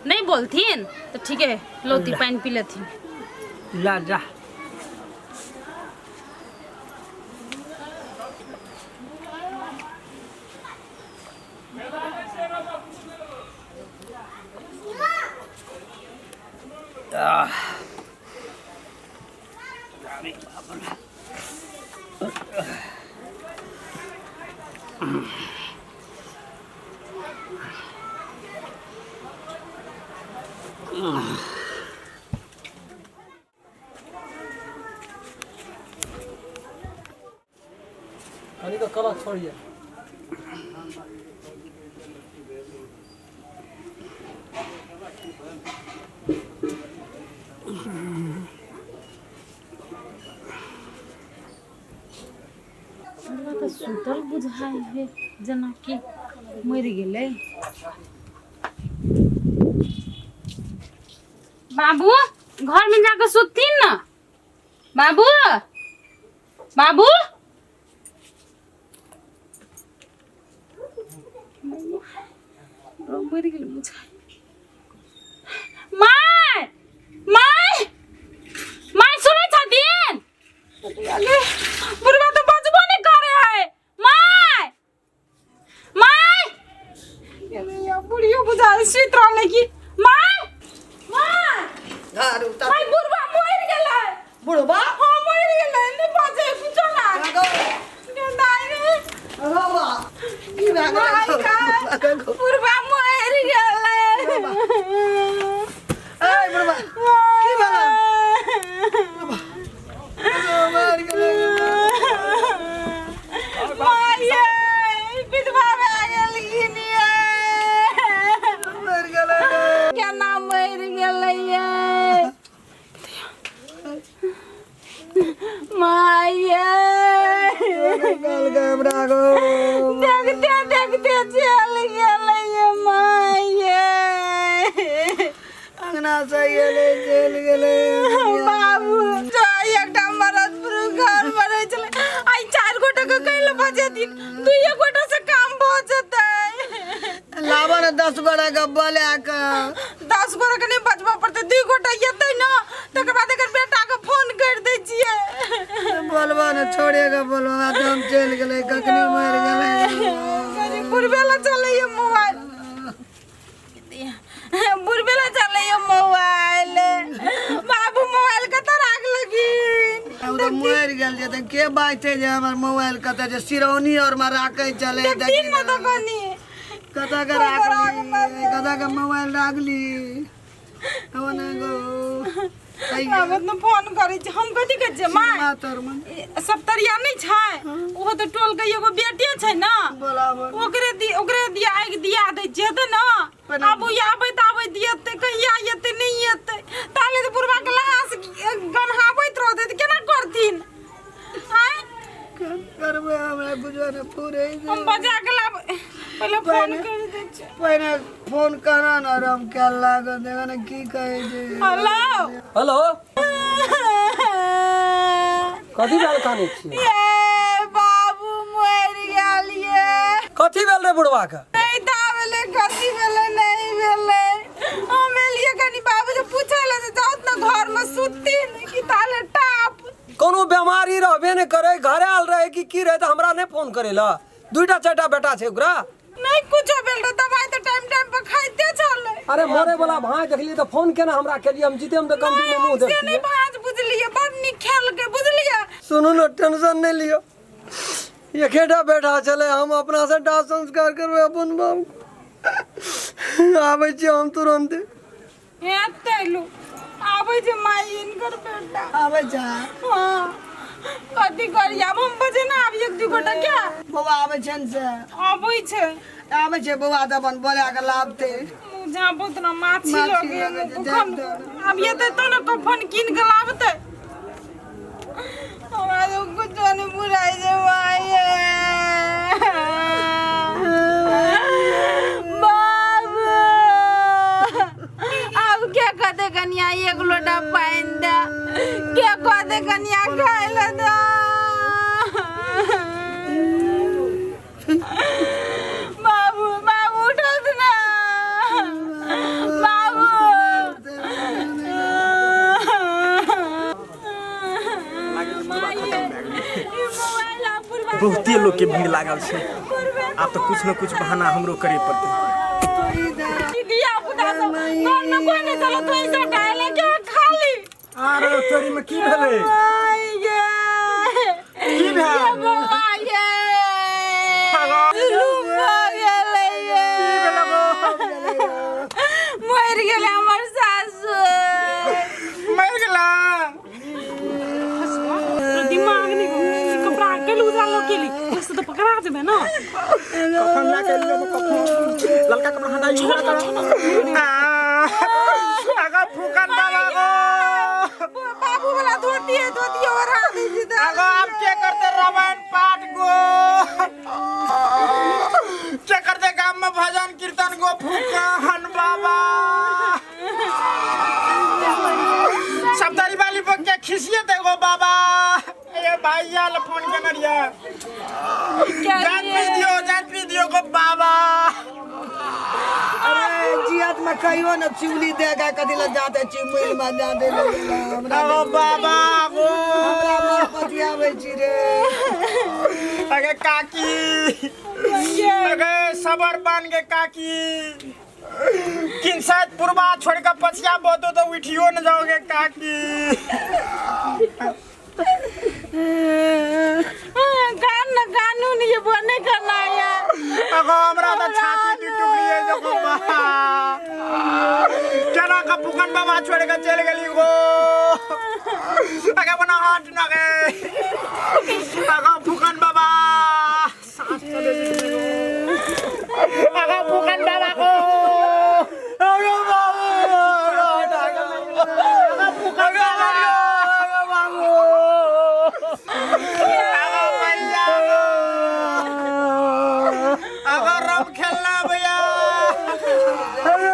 नहि बोलथिन तऽ ठीके, लौती पानि पी लेथिन। ला जा। कनी तो कलक छोड़िए। हमरा तऽ सुतल बुझाइ है जेनाकि मरि गेलै। बाबू घर में जाकर सुतथिन ना। बाबू बाबू मरि गेल बुझाइ। My my my सुनै छथिन? अरे बुढ़वा तऽ बजबो नहि करे है। My my बुढ़ियो बुझाइ सुति रहलै कि। My my घर उतर my बुढ़वा मरि गेलै। बुढ़बा हाँ मरि गेलै, नहि बजै कुछो ना। दाइ रे बाबा की भए गेलै? बुढ़वा मरि गेलै। ए बुढ़बा की भेलै? मरि गेलै। माये विधवा भए गेलखिन ये। मरि गेलै। केना मरि गेलै ये माये? कहलकै हमरा गो देखते देखते चल गेलै ये माये। अंगना से गेलै चलि गेलै। बाबू जो एकटा मरद पुरुष घर पर रहै छलै, आइ चारि गोटा के कैले बजेथिन? दुइये गोटा से काम भऽ जेतै। लाबऽ ने 10 गोटा के बोला कऽ। 10 गोटा के नहि बजबऽ पड़तै, 2 गोटा एतै ने तकर बाद एकर बेटा के फोन करि दै छियै। बोलबऽ ने छोड़ेगा बोलबऽ तऽ हम चलि गेलै कखनी मरि गेलै। गरीब बुढ़बे लए चलैये मोबाइल, बुढ़बे लए चलैये मोबाइल। बाबू मोबाइल कतऽ राखलखिन? ओ तऽ मरि गेल छै तऽ के बाजतै जे हमर मोबाइल कतऽ छै? सिरौनी आओर मे राखै छलै। देखथिन ने तऽ कनी कतऽ के राखली, कतऽ के मोबाइल राखली? ओने गो आबत ने फोन करै छै। हम कथी कहै छियै माय? तोर मन सप्तरिया नहि छै, ओहो तऽ टोल के एगो बेटे छै ने। बोलाबऽ ओकरे दि ओकरे दिया आगि दिया दै छियै तऽ ने आब ओ आबैत आबैत एतै, कहिया एतै नहि एतै, ताले तऽ बुढ़बा के लहास गन्हाबैत रहतै तऽ केना करथिन? आँय करबै हमरा बुझबा ने पूरे। हम बजा के लाब, पहिले फोन कर दै छियै। पहिने फोन करा ने, आराम कए लागल देखा ने की कहै छै। हेलो हेलो, कथी भेल कानै छियै? ये बाबू मरि गेल ये। कथी भेल रे बुढ़वा के? नहीं ता भेलै, कथी भेलै नहीं भेलै। हम एलियै कनी बाबू जे पूछै लए जे जाउत ने घरमे सुतथिन कि ताले टाप। कोनो बेमारी रहबे नहि करे, घरे आयल रहे कि की रहे तऽ हमरा नहि फोन करे ला? दुईटा चारिटा बेटा छै ओकरा। नहीं कुछो भेल रहे, दवाई तऽ टाइम टाइम पर खाइते छलै। अरे मरे वाला भाई देखलियै तऽ फोन केना हमरा केलियै? हम जीते हम तऽ कम दिन मुँह से नहीं देखतियै। भाँज बुझलियै, बड़ नीक खेलकै बुझलियै। सुनू ने, टेंशन नहि लियौ, एकेटा बेटा छलै, हम अपना से दाह संस्कार करबै अपन बाप। आबै छी हम तुरन्ते। एते लू आबै छै माई हिनकर बेटा आबै छै। हाँ कथी करी आब हम? बजे ना आब एक दू गोटा क्या बौआ आबै छै ने से? आबै छै। आबै छै बौआ तऽ अपन बोला कऽ लाबतै। मुँह झाँपत ना, माछी माछी लगे। लगै छै, कखन जाइत। आब एतै तऽ ने कफन कीन के लाबतै। हमरा तो कुछो नहीं बुझाइ छै माये। बाबू आब के कहतै कनिया एक लोटा पानि दे? के कहतै कनिया खाय लए दे? बाबू बाबू उठत ना बाबू। बहुते लोग के भीड़ लागल छै, आब तऽ कुछ न कुछ बहाना हमरो करे पड़तै। धिया पुता सब घर में कोई नहीं चलो तो ऐसा डाले के खाली। अरे तोरी में की भेलै? ये की भेल? ये बौआ ये जुलुम भऽ गेलै ये। की भेलै गो? मरि गेलै हमर सासु। मरि गेला? दिमाग नहीं, कपड़ा केलू उजालो केली ओइसे तऽ पकड़ा जेबै ने। कफन लए के एलियै तऽ कफन ललका कपड़ा हटाइ छोड़। आगा फूकन बाबा गो। बाबू वाला धोती है, धोती ओढ़ा दै छी तऽ। आगा आब के करते रामायण पाठ गो? के करते गाम में भजन कीर्तन गो फूकन बाबा? भैया ले फोन केने रहियै। जान पी दियो, जान पी दियो गो बाबा। अरे जियत में कहियो न चुगली देगा कथी ला जाते चिमुल में जाते हमरा। ओ बाबा गो, हमरा बड़ पतियाबै छी रे। अगे काकी, अगे सबर बान के काकी, किन शायद पूर्वा छोड़ के पछिया बतो तो उठियो न जाओगे काकी। गान न गानू नहीं ये बुआ नहीं करना है यार। अगो हमरा तो छाती दी टुकड़ी है जो बाबा, केना का पुकन बाबा छोड़ के चल गेली गो। अगे बना हाथ न गे। अगो फुकन बाबा, सांस चले गेली गो। अगो फुकन बाबा को, अगो बाबू, अगो फुकन बाबा, अगो बाबू, अगो भैया, अगो रम खेलना भैया। अगो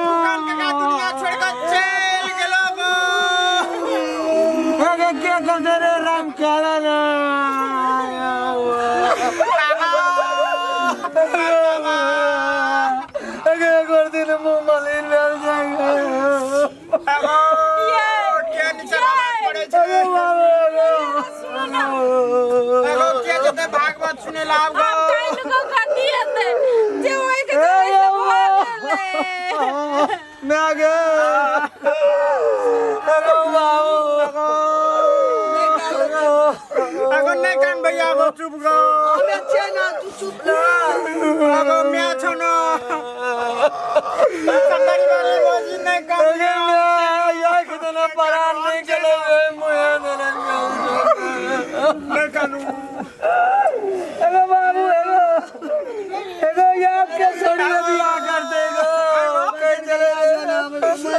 फुकन काका दुनिया छोड़ के चल गेलो गो। अगे के कहते रे राम खेला ना? अगे एक दिन मुंह मलिन भेल जाएगा। अगो के नीचे आवाज पड़े छै? अगो के जते भागवत सुने ला आब गो। काइन को कथी हेतै जे ओइ के जगह से भऽ गेलै? मैं गे अगो बाबू, अगो नहीं कान भैया, अगो चुप गो। हमे छियै ना, तू चुप ना। अगो मैं छौ ना सरकारी वाली भौजी, नहीं कान। अगे मैं या कितना परान नहीं चले गए मुहे देने। नहीं कानू। अगो बाबू, एगो एगो याद के छोड़िए बियाह कर देगो, कहीं चले गए।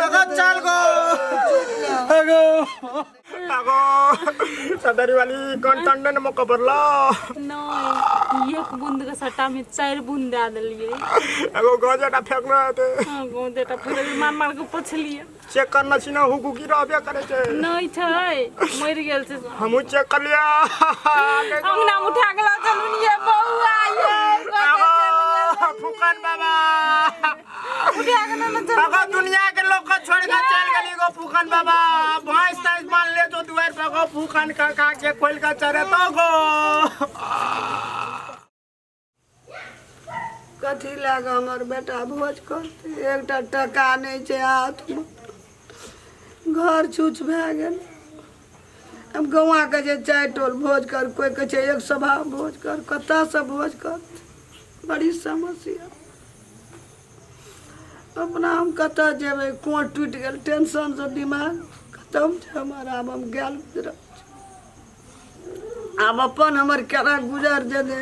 अगो चल गो। अगो अगो सदरी वाली कौन टंडन मौका पड़ला? नहीं, एक बूंद के सट्टा में 4 बूंद दए देलियै। अगो गजटा फेंकना हेतै। हाँ, गोदेटा फेर मार मार के पोछलियै। चेक करना छी ना, हुकु की रहबे करे छै? नहीं छै, मरि गेल छै। हमहूँ चेक कर लिया। अंगना में उठा के लऽ चलू ने ये बौआ ये। अगो फुकन बाबा उठा के लऽ चलू। अगो दुनिया के लोग के छोड़ के चल गेली गो फुकन बाबा। भैंस तैंस मान ले जो दुआर पर गो फुकन काका के खोल के चरे तो गो। कथी लए कऽ हमर बेटा भोज करतै? एकटा टका नहि छै हाथमे, घर छूछ भए गेल। आब गौआँ कहै छै 4 टोल भोज कर, कोइ कहै छै एक सभा भोज कर, कतऽसँ भोज करतै? बड़ी समस्या। अपना हम कतऽ जेबै? कोर टूटि गेल, टेंशनसँ दिमाग खतम छै हमर। आब हम गेल गुजरल छी, आब अपन हमर केना गुजर जेतै?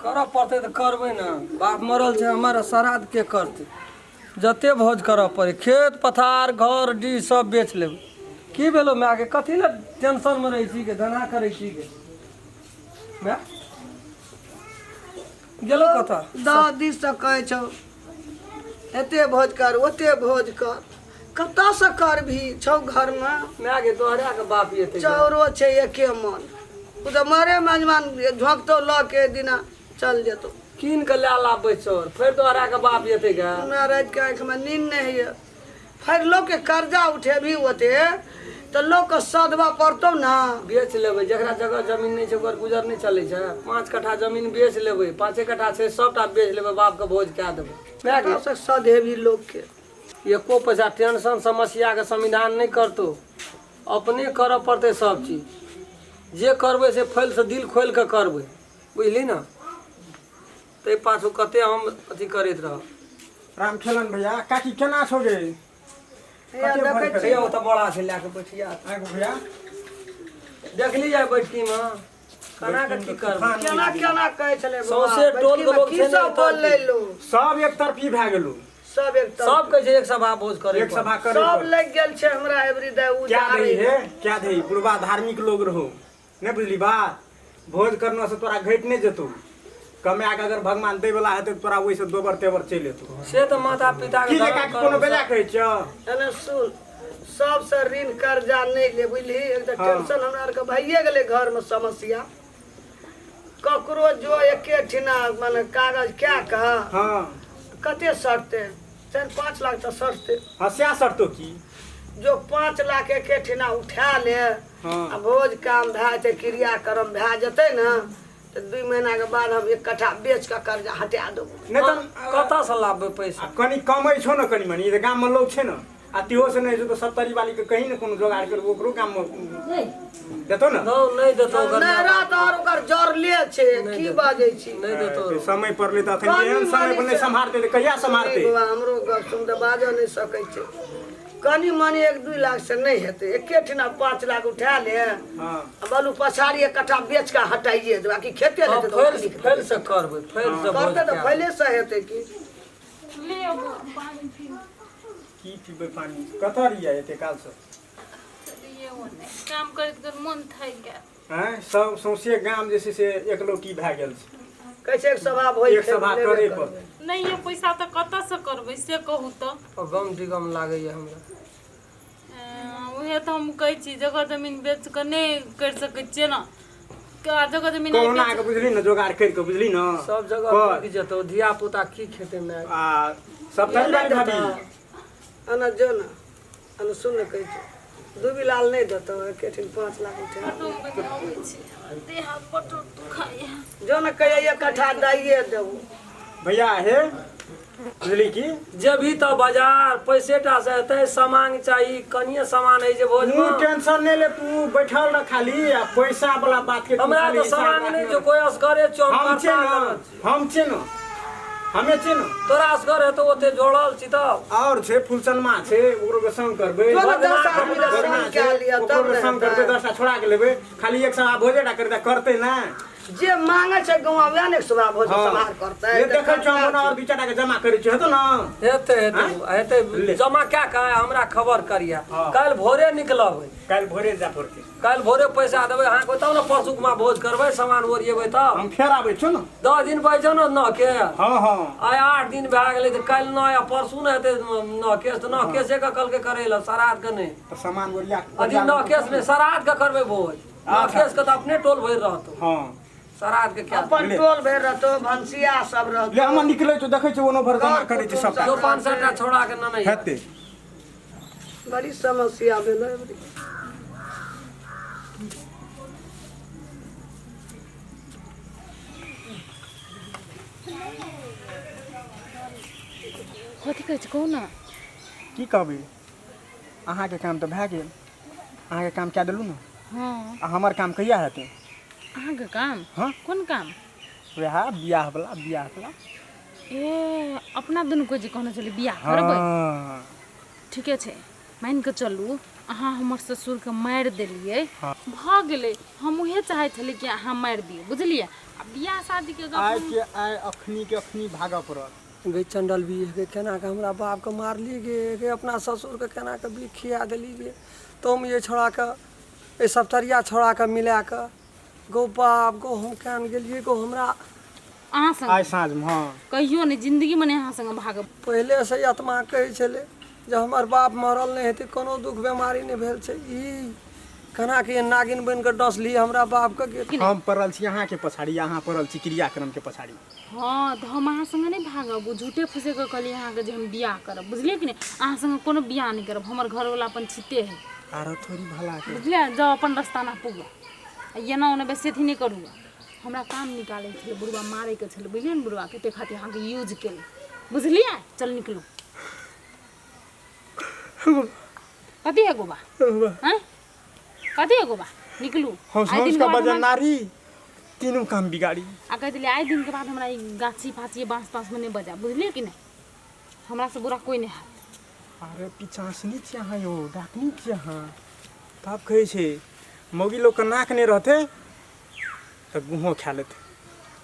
करऽ पड़तै तऽ करबै ने। बाप मरल छै हमर, श्राद्ध के करतै? जते भोज करऽ पड़ै, खेत पथार घर डीह सब बेच लेबै। की भेलो मायके? कथी लए टेंशनमे रहै छी गे, धना करै छी गे माय? गेलो कतऽ? दह दिससँ कहै छौ एते भोज कर, ओते भोज कर, कतऽसँ करबही? छौ घरमे। माय गे, तोहरा के बाप एतै? चाउरो छै एके मन, ओ तऽ मरे मजमान झोंकतौ लऽ के दिना चल जेतौ। कीन के लए लाबै चाउर, फेर तोहरा के बाप एतै गे? हमरा रातिके आँखिमे नींद नहि होइए। फेर लोकके कर्जा उठेबही ओते तऽ लोकके सधबऽ पड़तौ ने। बेच लेबै, जकरा जगह जमीन नहि छै ओकर गुजर नहि चलै छै। 5 कट्ठा जमीन बेच लेबै, 5 कट्ठा छै, सबटा बेच लेबै, बापके भोज कए देबै। माय गे, कतऽसँ सधेबही लोकके? एको पैसा टेंशन समस्याके समाधान नहि करतौ, अपने करऽ पड़तै सब चीज। जे करबै से फैलसँ दिल खोलि कऽ करबै, बुझली ने? ताहि पाछू कते हम अथी करैत रहब। राम खेलन भैया, काकी केना छौ गे? हैया देखै छी। भैया ओतऽ बड़ा छै, लए कऽ बैठिया। आगू भैया। देखली जाय बैठकीमे केना कऽ की करबै। केना केना कहै छलै बौआ, सौंसे टोल के बैठकीमे लोक की छै ने सब एतऽ। बोललै लोक? सब एक तरफी भए गेलू। सब एक तरफ। सब कहै छै एक सभा भोज करे। एक सभा करे। सब लागि गेल छै हमरा एवरी दे उ क्या जा दही हे, क्या दही? बुढ़वा धार्मिक लोग रहो, नहीं बुझली बात? भोज करना से तोरा घटि नहीं जेतौ। कमाए के अगर भगवान दै वाला हेतौ तोरा ओहिसँ दोबर तेबर चलि एतौ। से तऽ माता पिता की के रे काकी, कोनो बेजा कहै छियौ? एने सुन, सबसँ ऋण कर्जा नहि ले बुझली। एक तऽ हँ। टेंशन हमरा आरके भइए गेलै घरमे समस्या। ककरो जो एके ठिना मने कागज कए कऽ हँ कते सटतै? 4-5 लाख तऽ सटतै। हँ, सएह सटतो की। जो 5 लाख एके ठिना उठा ले। हँ। आ भोज काम भए जेतै, क्रियाक्रम भए जेतै ने, तऽ 2 महीनाके बाद हम 1 कट्ठा बेच कऽ कर्जा हटा देबो। नहि तऽ कतऽसँ लाबबै पैसा? आ कनि कमै छौ ने कनि मनि, तऽ गाममे लोक छै ने, आ तिहो से नहि छौ तऽ सत्तरी वाली के कहीं ने कोनो जोगाड़ करबो, ओकरो गाममे देतौ ने। नहि देतौ ओकर। नहरा तऽ आओर ओकर जरले छै, की बाजै छी? नहि देतौ। तऽ समय पड़लै तऽ अखन कनि एहन समय पर मनि नहि सम्हारतै तऽ कहिया सम्हारतै? नहि बौआ, हमरो गप सुन तऽ बाजऽ नहि सकै छै। कनि मनि 1-2 लाख से नहि हेतै, एके ठिना 5 लाख उठा ले। हँ। आ बलू पछाड़ी 1 कट्ठा बेच कऽ हटाइए देबै, आ कि खेते लेतै तऽ फैल ओकरा लिख फैल देबै। से करबै, फैल से भोज करतै तऽ कए। फैले से हेतै की। लिअ बौआ, पानि पीउ। की पीबै पानि? कतऽ रहियै एते कालसँ? लिअ ओने काम करैत करैत मोन थाकि गेल। आँय, सब सौंसे गाम जे छै से एकलौटी भए गेल छै। कहै छै एक सभा भोज एक सभा लेबे करे करबै। पड़तै। नहि यौ, पैसा तऽ कतऽसँ करबै से कहू तऽ। गम डिगम लागैए हमरा। उएह तऽ हम कहै छी, जगह जमीन बेच कऽ नहि करि सकै छियै ने, जगह जमीन आइ कहुना बेच के बुझली ने जोगाड़ करि कऽ, बुझली ने? सब जगह कर। रुकि जेतौ, धिया पुता की खेतै माय? आ सप्तरी वाली भाभी अना जो ने, अना सुन ने, कहै छै दुबी लाल नहि देतौ, एके ठिन 5 लाख उठा। ऑटो में अबै छी, देह हाथ बड्ड दुखाइए। जो ने कहिया 1 कट्ठा दैए देबो। भैया हे, बुझली की? जेबही तऽ बाजार पैसे टा से हेतै? सामान चाही, कनिये सामान हइ जे भोज तू टेंशन नहि ले, तू बैठल रह खाली, आ पैसा वाला बात के तू हमरा खाली तऽ हिसाब सामान नहि राख। जो कोइ असगरे छौ, हम हम छियै कर्ता ने करल छी। हम छियै ने, हमे छियै ने। तोरा असगर हेतौ, ओते जोड़ल छी तब। और छै फुलचनमा छै, ओकरो के संग करबै। जो ने 10 आदमी के भगना संग छै, कए लिअ ओकरो तब के ने संग करबै, हेतै। 10टा छोड़ा के लेबै, खाली एक सभा भोजे टा करतै, करतै ना। जे मांगे छै गौआ वएह ने एक सभा भोज सम्हार करतै। ये देखै छियौ, हम ओना और 2-4 टा के जमा करै छियौ, हेतौ ने? हेतै हेतै आँय? हेतै। ले। जमा कए कऽ हमरा खबर करिया। हँ। काल्हि भोरे निकलबै। काल्हि भोरे जा पड़तै। काल्हि भोरे पैसा देबै अहाँके, तब ने परसुक मा भोज करबै, सामान ओरिएबै तब। हम फेर आबै छियौ ने। 10 दिन बचौ ने नह के। हँ हँ। आइ 8 दिन भए गेलै, तऽ काल्हि 9 आ परसू ने हेतै नह केस, तऽ नह केसे के कहलकै करै लए, श्राद्ध के नहि। तऽ सामान ओरिया। अथी नह केस नहि, श्राद्ध के करबै भोज। नह अच्छा। केस के तऽ अपने टोल भरि रहतौ। हँ। श्राद्ध के क्या? अपन ले। टोल भरि रहतौ, भनसिया सब ले, रहतौ। हम निकलै छियौ, देखै छियौ, ओनो भर जमा घर करै छियौ कुटुम्ब सबटा। दो 500 टा छोड़ा के नहि हेतै। बड़ी समस्या भेलै अबरी। कथी कहै छै, कहू ने। की कहबै, अहाँके काम तऽ भए गेल, अहाँके काम कए देलहुँ ने। हँ। आ हमर काम कहिया हेतै? अहाँके काम? हँ। कोन काम? वएह बियाह वला, बियाह वला। ए, अपना दुनू को जे कहने छलियै बियाह करबै? हँ। ठीके छै, मानि कऽ चलू अहाँ हमर ससुरके मारि देलियै, भऽ गेलै। हम उहे चाहै छलियै कि अहाँ मारि दियौ, बुझलियै? आ बियाह शादीके गप आइ के आइ, अखनी के अखनी भागऽ पड़त। गे चंडल भी गे, केना के हमरा बापके मारली गे, गे अपना ससुरके केना के बिख खिया देली गे। तो हम ये छोड़ाके एहि सप्तरिया छोड़ाके मिला कऽ गो बाप गो, हम केन गेलियै गो हमरा। अहाँ संग आइ साँझमे, हँ। कहियो नहि, जिन्दगीमे नहि अहाँ संगे भागब। पहिलेसँ ई आत्मा कहै छलै जे हमर बाप मरल नहि हेतै, कोनो दुख बेमारी नहि भेल छै, ई केना के नागिन बनि कऽ डसली हमरा बापके गे? हम पड़ल छी अहाँके पछाड़ी, अहाँ पड़ल छी क्रियाक्रमके पछाड़ी। हँ, तऽ हम अहाँ संगे नहि भागब। ओ झूठे फूसेके कहलियै अहाँके जे हम बियाह करब, बुझलियै कि नहि? अहाँ संगे कोनो बियाह नहि करब, हमर घरवला अपन छिते है। आरो थोड़ी भला के। बुझलियै? जाउ अपन रस्ता नापू आ एना ओना बेसी अथी नहि करू। हमरा काम निकालै छलै बुढ़बा, मारैके छलै, बुझलियै ने? बुढ़बाके ताहि खातिर अहाँके यूज केलहुँ, बुझलियै? चल निकलू। कथी है गोबा? आँय, कथी है गोबा? निकलू। हौस आइ हौस दिनके का बाद बजन हमरा नारी तीनू काम बिगाड़ी। आ कहि देलियै, आइ दिनके बाद हमरा ई गाछी फाछी बाँस ताँसमे नहि बजायब, बुझलियै कि नहि? हमरासँ बुरा कोइ नहि हैत। अरे पिचासनी छी अहाँ यौ, डाकनी छी अहाँ। तब कहै छै मौगी लोकके नाक नहि रहतै तऽ गुहो खा लेतै,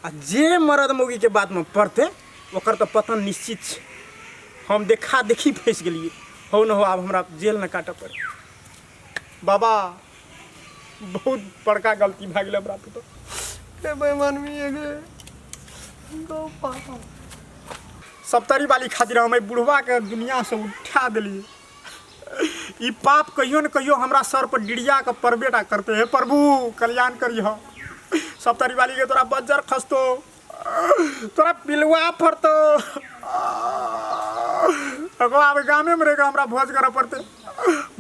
आ जे मरद मौगीके बातमे पड़तै ओकर तऽ पतन निश्चित छै। हम देखा देखी फँसि गेलियै, हो न हो आब हमरा जेल नहि काटऽ पड़ै। बाबा, बहुत बड़का गलती भए गेलै हमरा पुतहु। गे बेईमानवी गे गो बाप। सप्तरी वाली खातिर हम एहि बुढ़वाके दुनिआसँ उठा देलियै। ई पाप कहियो ने कहियो हमरा सर पर डिरिया के पड़बे टा करते। हे प्रभु कल्याण करिह। सप्तरी वाली के तोरा बज्जर खसतो, तोरा पिलुआ फरतो। अगो आब गामे में रह के हमरा भोज करऽ पड़तै।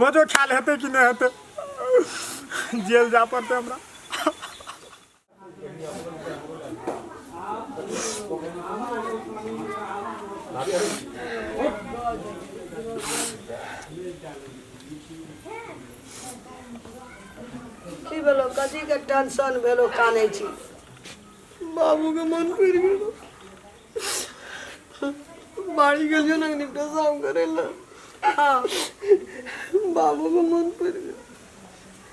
भोजो खायल हेतै कि नहि हेतै? जेल जा पड़तै हमरा। की भेलो, कथीके टेंशन भेलो, कानै छी? बाबूके मन पड़ि गेलो। बाड़ी गेलियो ने पेशाब करे ला। हाँ, बाबूके मन पड़ि गेल।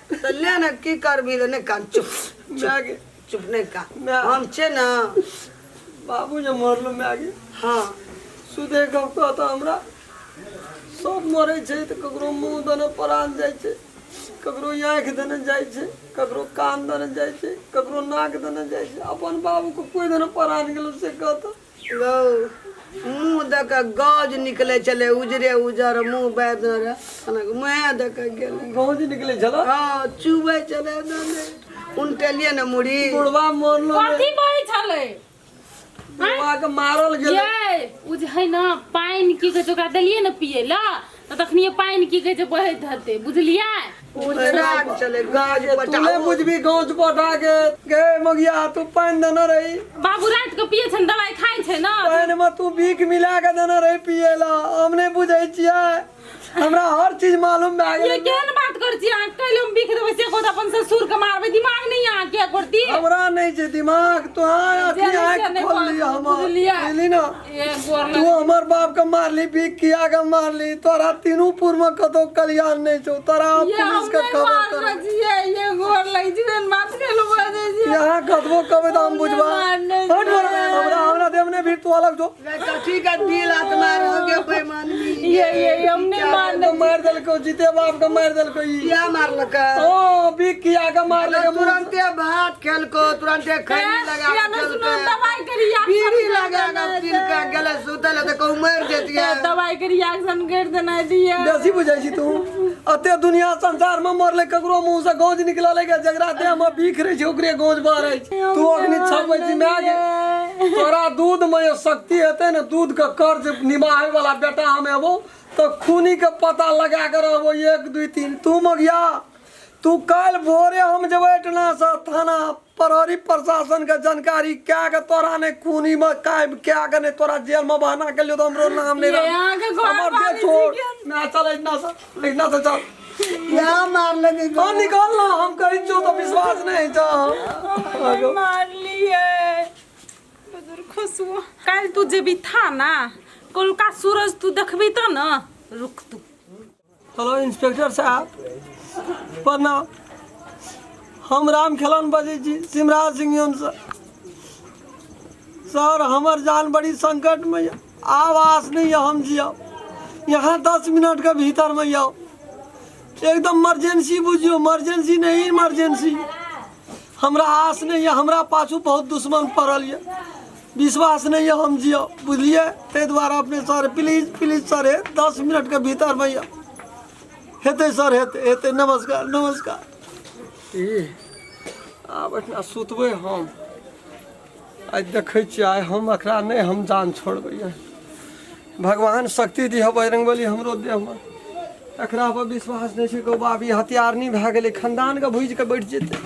तऽ ले ने, की करबी रे? नहि कान, चुप। माय गे। चुप, नहि कान। माय। हम छियै ने। बाबू जे मरलो माय गे। हाँ। सुधे गप कहता, हमरा सब मरै छै तऽ ककरो मुँह दने प्राण जाइ छै, ककरो आँखि दने जाइ छै, ककरो कान दने जाइ छै, ककरो नाक दने जाइ छै। अपन बाबूके कोइ दने प्राण गेलो से कहता। गौ, मुँह दऽ कऽ गज निकलै छलै, उजरे उजर मुँह बाबि रहै, मुँहे दऽ कऽ गेलै। गौज निकलै छल? हँ, चुबै छलै, उनटेलियै ने मुड़ी। बुढ़वा मरलो ने। कथी बहै छलै? बुढ़वा के मारल गेलै। ये ओ जे है ने पानि, की कहै छै, ओकरा देलियै ने पियै लए तऽ तखनिये पानि, की कहै छै, बहैत हेतै, बुझलियै? राग छलै गज। तू नहि बुझबी गौज पटा के। गे मगिया, तू पानि देने रही? बाबू राति के पियै छै ने, दवाइ खाइ छै ने। पानि में तू भीख मिला के देने रही पियै ला। हम नहि बुझै छियै, हमरा हर चीज मालूम भए ये गेलै। केहन बात करै छी अहाँ? कैले हम बिख देबै से कहत अपन ससुर के मारबै? दिमाग नहि अहाँ के करती? हमरा नहि छै दिमाग? तो आँखि जे आँखि नहि खोल ली हमर। बुझलियै? बुझली ने? ए गोर। तू हमर बाप के मारली, भीख किया के मारली? तोरा तीनू पुर में कतौ कल्याण नहीं छौ तोरा। ये पुलिस हम के नहि खबर मारने कर। छियै, ये गोर लगै छै, एहन बात कैले बजै छियै? यहाँ कतबो कहबै तऽ हम बुझबा। मारने हट बड़ा, हमरा हमरा देव ने भी तू अलग जो। कथी के दिल आत्मा रह गे बेईमानी? ये हम नहि मारने। तो मार देलको, जीते बाप के मार देलको ई। किया मारलकै? ओ भीख किया के मारलकै? तुरंते भात खेलको, तुरंते खैनी लगा या के नहि सुनो, खेलकै। दवाई के रिएक्शन बीड़ी लगा के पील के गेलै सुतल, तऽ कहूँ मरि जेतियै। दवाई के रिएक्शन कर देना दिए। बेसी बुझै छी तू। अते दुनिया संसार में मरले, ककरो मुंह से गौज निकलले के? जकरा देह में भीख रहे छै ओकरे गौज बहरै छै। तू अग्नि छपै छी। माय गे, तोरा दूध में जे शक्ति हेतै ने, दूध के कर्ज निभावे वाला बेटा हम एबो तऽ खूनी के पता लगा के रहबो। 1 2 3। तू मगिया, तू काल्हि भोरे हम जेबै एहिठिना से थाना प्रहरी प्रशासन के जानकारी कए के तोरा नहि खूनी में कायम कए के नहि तोरा जेल में बहाना के लियो तऽ हमरो नाम नहि ये रहत। अहाँके घर हमर देह वाली छोड़। छी। ना चल, एहिठिना से, एहिठिना से चल। किया मारलकै? हाँ, निकल ना। हम कहै छियौ तऽ विश्वास नहि छौ। मारलिए बुजुर्ग खुशबू। काल्हि तू जेबी थाना, कोलका सूरज तू देखबी तऽ ने। रुक तू। हेलो इंस्पेक्टर साहब, प्रणाम। हम राम खेलौन बजै छी सिमराज सिंह। सर, हमर जान बड़ी संकट में यऽ। आब आस नहीं है हम जियब। यहाँ 10 मिनट के भीतर में आओ, एकदम इमरजेंसी बुझियो। इमरजेंसी नहीं, इमरजेंसी। हमरा आस नहीं है, हमरा पाछू बहुत दुश्मन पड़ल यऽ। विश्वास नहीं है हम जियब, बुझलिए? ताहि दुआरे अपने सर, प्लीज प्लीज सर, हे 10 मिनट के भीतर में आउ। हेतै सर, हेतै हेतै। नमस्कार, नमस्कार। ई आब एहिठिना सुतबै हम। आइ देखै छियै, आइ हम एकरा नहि, हम जान छोड़बै। आइ भगवान शक्ति दिह, बजरंगबली हमरो देहमे। एकरा पर विश्वास नहि छै। गौ बाबी हथियार नहि भए गेलै, खानदानके भुजि कऽ बैठ जेतै।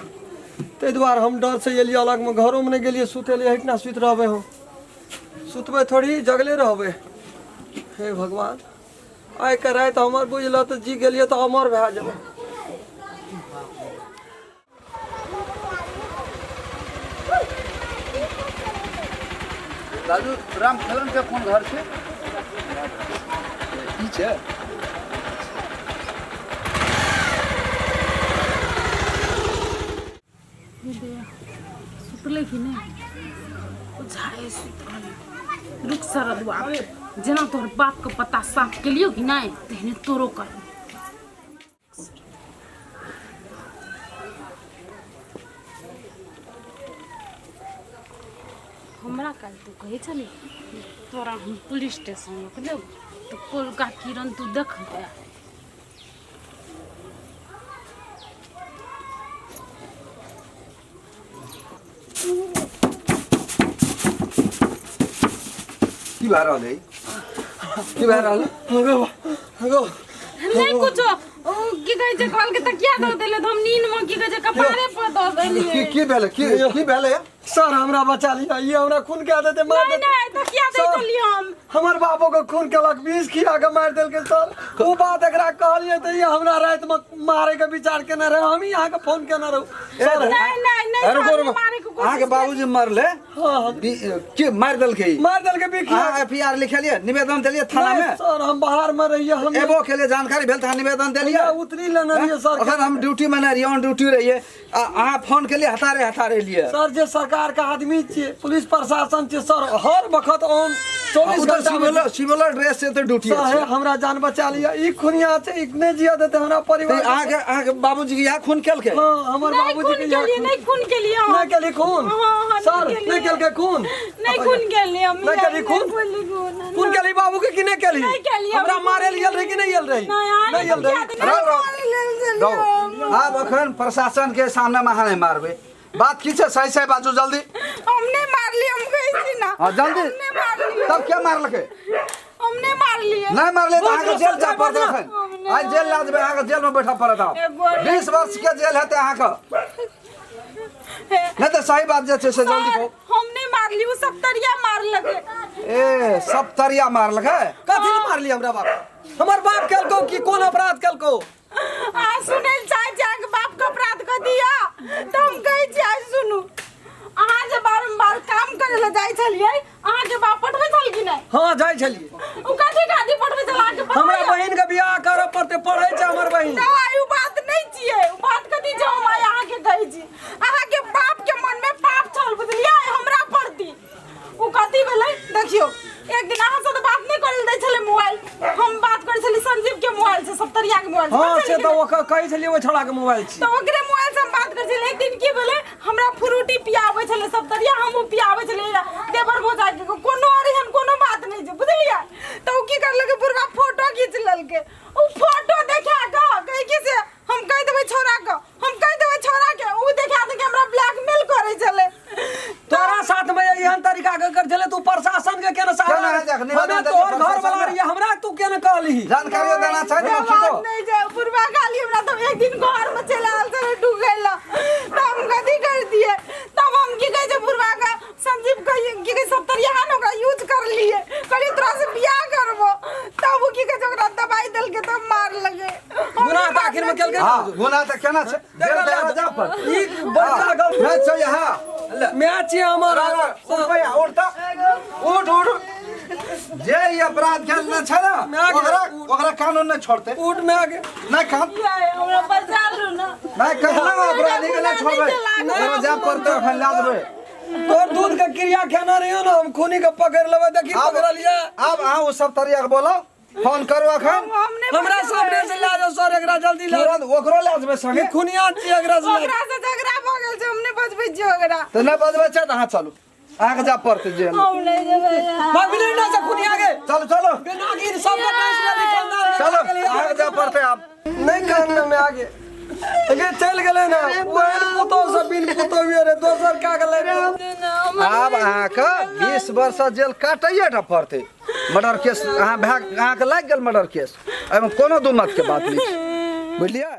ताहि दुआरे हम डरसँ एलियै अलगमे, घरोमे नहि गेलियै सुतै लए। एहिठिना सुति रहबै हम। सुतबै थोड़ी, जगले रहबै। हे भगवान, आइके राति हमर बुझलऽ तऽ जी गेलियै तऽ अमर भए जेबै। राजू, राम खेलन के कोन घर छै? ई छै? सुतलै कि नहि? बुझाइ सुतल। रुक सरदुआ, जेना तोहर बापके पता साफ केलियौ कि नहि, तेहने तोरो कर। हमरा काल्हि तू कहै छली, तोरा हम पुलिस स्टेशन रोकि लेब तऽ कोलका किरण तू देखबै। की भए रहल है? की भए रहल है? गो नहीं कुछो, ओ की कहै छै, कहलकै तकिया दऽ देले तऽ हम नींद मे की कहै छै कपारे पर दऽ की देलियै। की भेलै? की की भेलै? सर हमरा बचा लिया, ये हमरा खून के आदत है, मार नहीं देते। नहीं, तकिया दे सर, देलियै हम। हमर बाबो के खून केलक, विष खिया के मारि देलकै सर। ओ बात एकरा कहलियै तऽ ये हमरा राति में मारे के विचार केने रहे, हम ही अहाँके फोन केने रहू सर। नहीं नहीं नहीं, रुको सर, रुको, मारे के कोशिश अहाँके बाबूजी मरले? हाँ। के मारि देलकै? मारि देलकै विष खिया अहाँ एफ I R लिखेलियै, निवेदन देलियै थाना नहीं, में? सर हम बाहर में रहिए, हम एबो के लिए जानकारी भेल तऽ अहाँ निवेदन देलियै? उतरी लेने रहिए सर। अखन हम ड्यूटी में नहि रहियै, ऑन ड्यूटी रहियै, आ अहाँ फोन केलियै हतारे हतारे एलियै। सर जे सरकार के आदमी छियै, पुलिस प्रशासन छियै सर, हर वक्त ऑन 24 घंटा में। सिविल ड्रेस से तऽ ड्यूटी सर हे, हमरा जान बचा लिया, ई खुनिया छै, ई नहि जिया देते हमरा परिवार। अहाँके अहाँके बाबूजी के इएह खून केलकै? हाँ, हमर नहीं बाबूजी खून के के लिए, नहीं खून के लिए हम। नहीं केली खून? हाँ, हाँ, नहीं सर केलिए। नहीं केलकै खून? नहीं खून के लिए हम। नहीं केली खून? खून खून केली बाबू के कि नहीं केली? नहीं केली। हमरा मारे लिए रही कि नहीं आयल रही? नहीं, अहाँ नहीं आयल रही। रहो, रहो। रहो। आब अखन प्रशासन के सामने में अहाँ नहि मारबै। बात की छै, सही सही बाजू जल्दी। हम नहीं मारली, हम कहै छी ना। हाँ जल्दी। हम नहीं मारली। तब क्या मारलकै? हम नहीं मारलिए। नहीं मारले तऽ अहाँके जेल जाय पड़त अखन। हम आइ जेल लए जेबै, अहाँके जेल में बैठऽ पड़त आब। एगो- 20 वर्ष के जेल हेतै अहाँके। नहि तऽ सही बात जे छै से जल्दी कहू। हम नहीं मारली, उ सब तरिया मारलकै। ए सब तरिया मारलकै? कथी लए मारली हमरा बाप? हमर बाप केलको कि कोन अपराध केलको? आ सुनै लए चाहै छी अहाँके बाप के अपराध कऽ दिया तऽ हम कहै छी, आइ सुनू, अहाँ जे बारम्बार काम करै लए जाइ छलियै, अहाँके बाप पठबै छल कि नहि? हाँ जाइ छलियै। ओ कथी खातिर पठबै छल अहाँके पता हमरा यऽ? बहिन के बियाह करऽ पड़तै, पढ़ै छै हमर बहिन। नहि, ओ बात नहि छियै। ओ बात कथी छै, हम आइ अहाँके कहै छी, अहाँके बाप के मन में पाप छल, बुझलियै, हमरा प्रति। ओ कथी भेलै देखियौ, एक दिन अहाँ से तऽ बात नहि करै लए दै छलै मोबाइल, हम बात करै छलियै संजीव के मोबाइल से, सप्तरिया के मोबाइल से। हाँ बात से छलै तऽ कि ओकर कहै छलियै, ओहि छौड़ा के मोबाइल छी। तऽ ओकरे मोबाइल से हम बात करै छलियै। एक दिन की भेलै, हमरा फ्रूटी पियाबै छलै सप्तरिया, हमहूँ पियाबै छलियै देवर भौजाई के, कोनो आओर एहन कोनो बात नहि छै, बुझलियै। तऽ ओ की करलकै, बुढ़वा फोटो घीच लेलकै। ओ फोटो देखा कऽ कहै कि से हम कहि देबै छौड़ा के, हम कहि देबै छौड़ा के, ओ देखा देलकै, हमरा ब्लैकमेल करै छलै। तोरा साथ में एहन तरीका के कर छलै, तू प्रशासन के केना सहारा? केना देख, निवेदन हमे देलियै तोहर घर प्रशासन वाला में। रहियै, हमरा तू केना कहली? जानकारियो देना छै ने से मुखी बात तो। नहि छै, बुढ़वा खाली हमरा तऽ एक दिन घर में चलि आयल छलै ढुकै लए, तऽ हम कथी करतियै? तब हम की कहै छै बुढ़वा के, संजीव के की कहै सब तरिया ने ओकरा यूज करलियै, कहलियै तोरा से बियाह करबो, तब ओ की कहै छै ओकरा दबाई देलकै तब मारलकै। गुनाह तऽ आखिर में केलकै। हाँ गुनाह तऽ केना छै, जेल तऽ यहाँ जा पर। ई बड़का गलती नहि छै यहाँ। मैच छियै हमर। उठ भैया, उठ तऽ, उठ उठ। जे ई अपराध केने छै ने, माय गे, ओकरा ओकरा कानून नहि छोड़तै। उठ my गे। नहि कान यै, हमरा बचा लू ना। नहि कहलहुँ, अपराधी के नहि छोड़बै, ओकरा जाय पड़तै अखन लए जेबै। तोर दूध के क्रिया खेना रहियो ना, हम खूनी के पकड़ लेबै, देखी पकड़लियै। आब अहाँ ओ सब तरिया के बोलो, फोन करू अखन। हम नहि हमरा बचेबै। सामने से लए जाओ सर, एकरा जल्दी लए जाओ। तुरंत ओकरो लए जेबै संगे। ई खुनिया छियै, एकरा से लए ओकरा से झगड़ा भऽ गेल छै, हम नहि बचबै छियै ओकरा। तऽ नहि बजबै छै तऽ अहाँ चलू, अहाँके जाय पड़तै जेल। हम नहि जेबै। भगनी ना से खुनिया गे। चलू चलू बेनागिन सबके डांस लेली खानदान में। चलू, अहाँके जाय पड़तै आब। नहीं कहना में आगे अगे चल गेलै ना, ओहन पुतोह से बिन पुतोह रे दोसर का गेलै। आब अहाँके 20 वर्ष जेल काटैये टा पड़तै। मर्डर केस अहाँ भए अहाँके लागि गेल मर्डर केस, एहिमे कोनो दू मत के बात नहि छै, बुझलियै?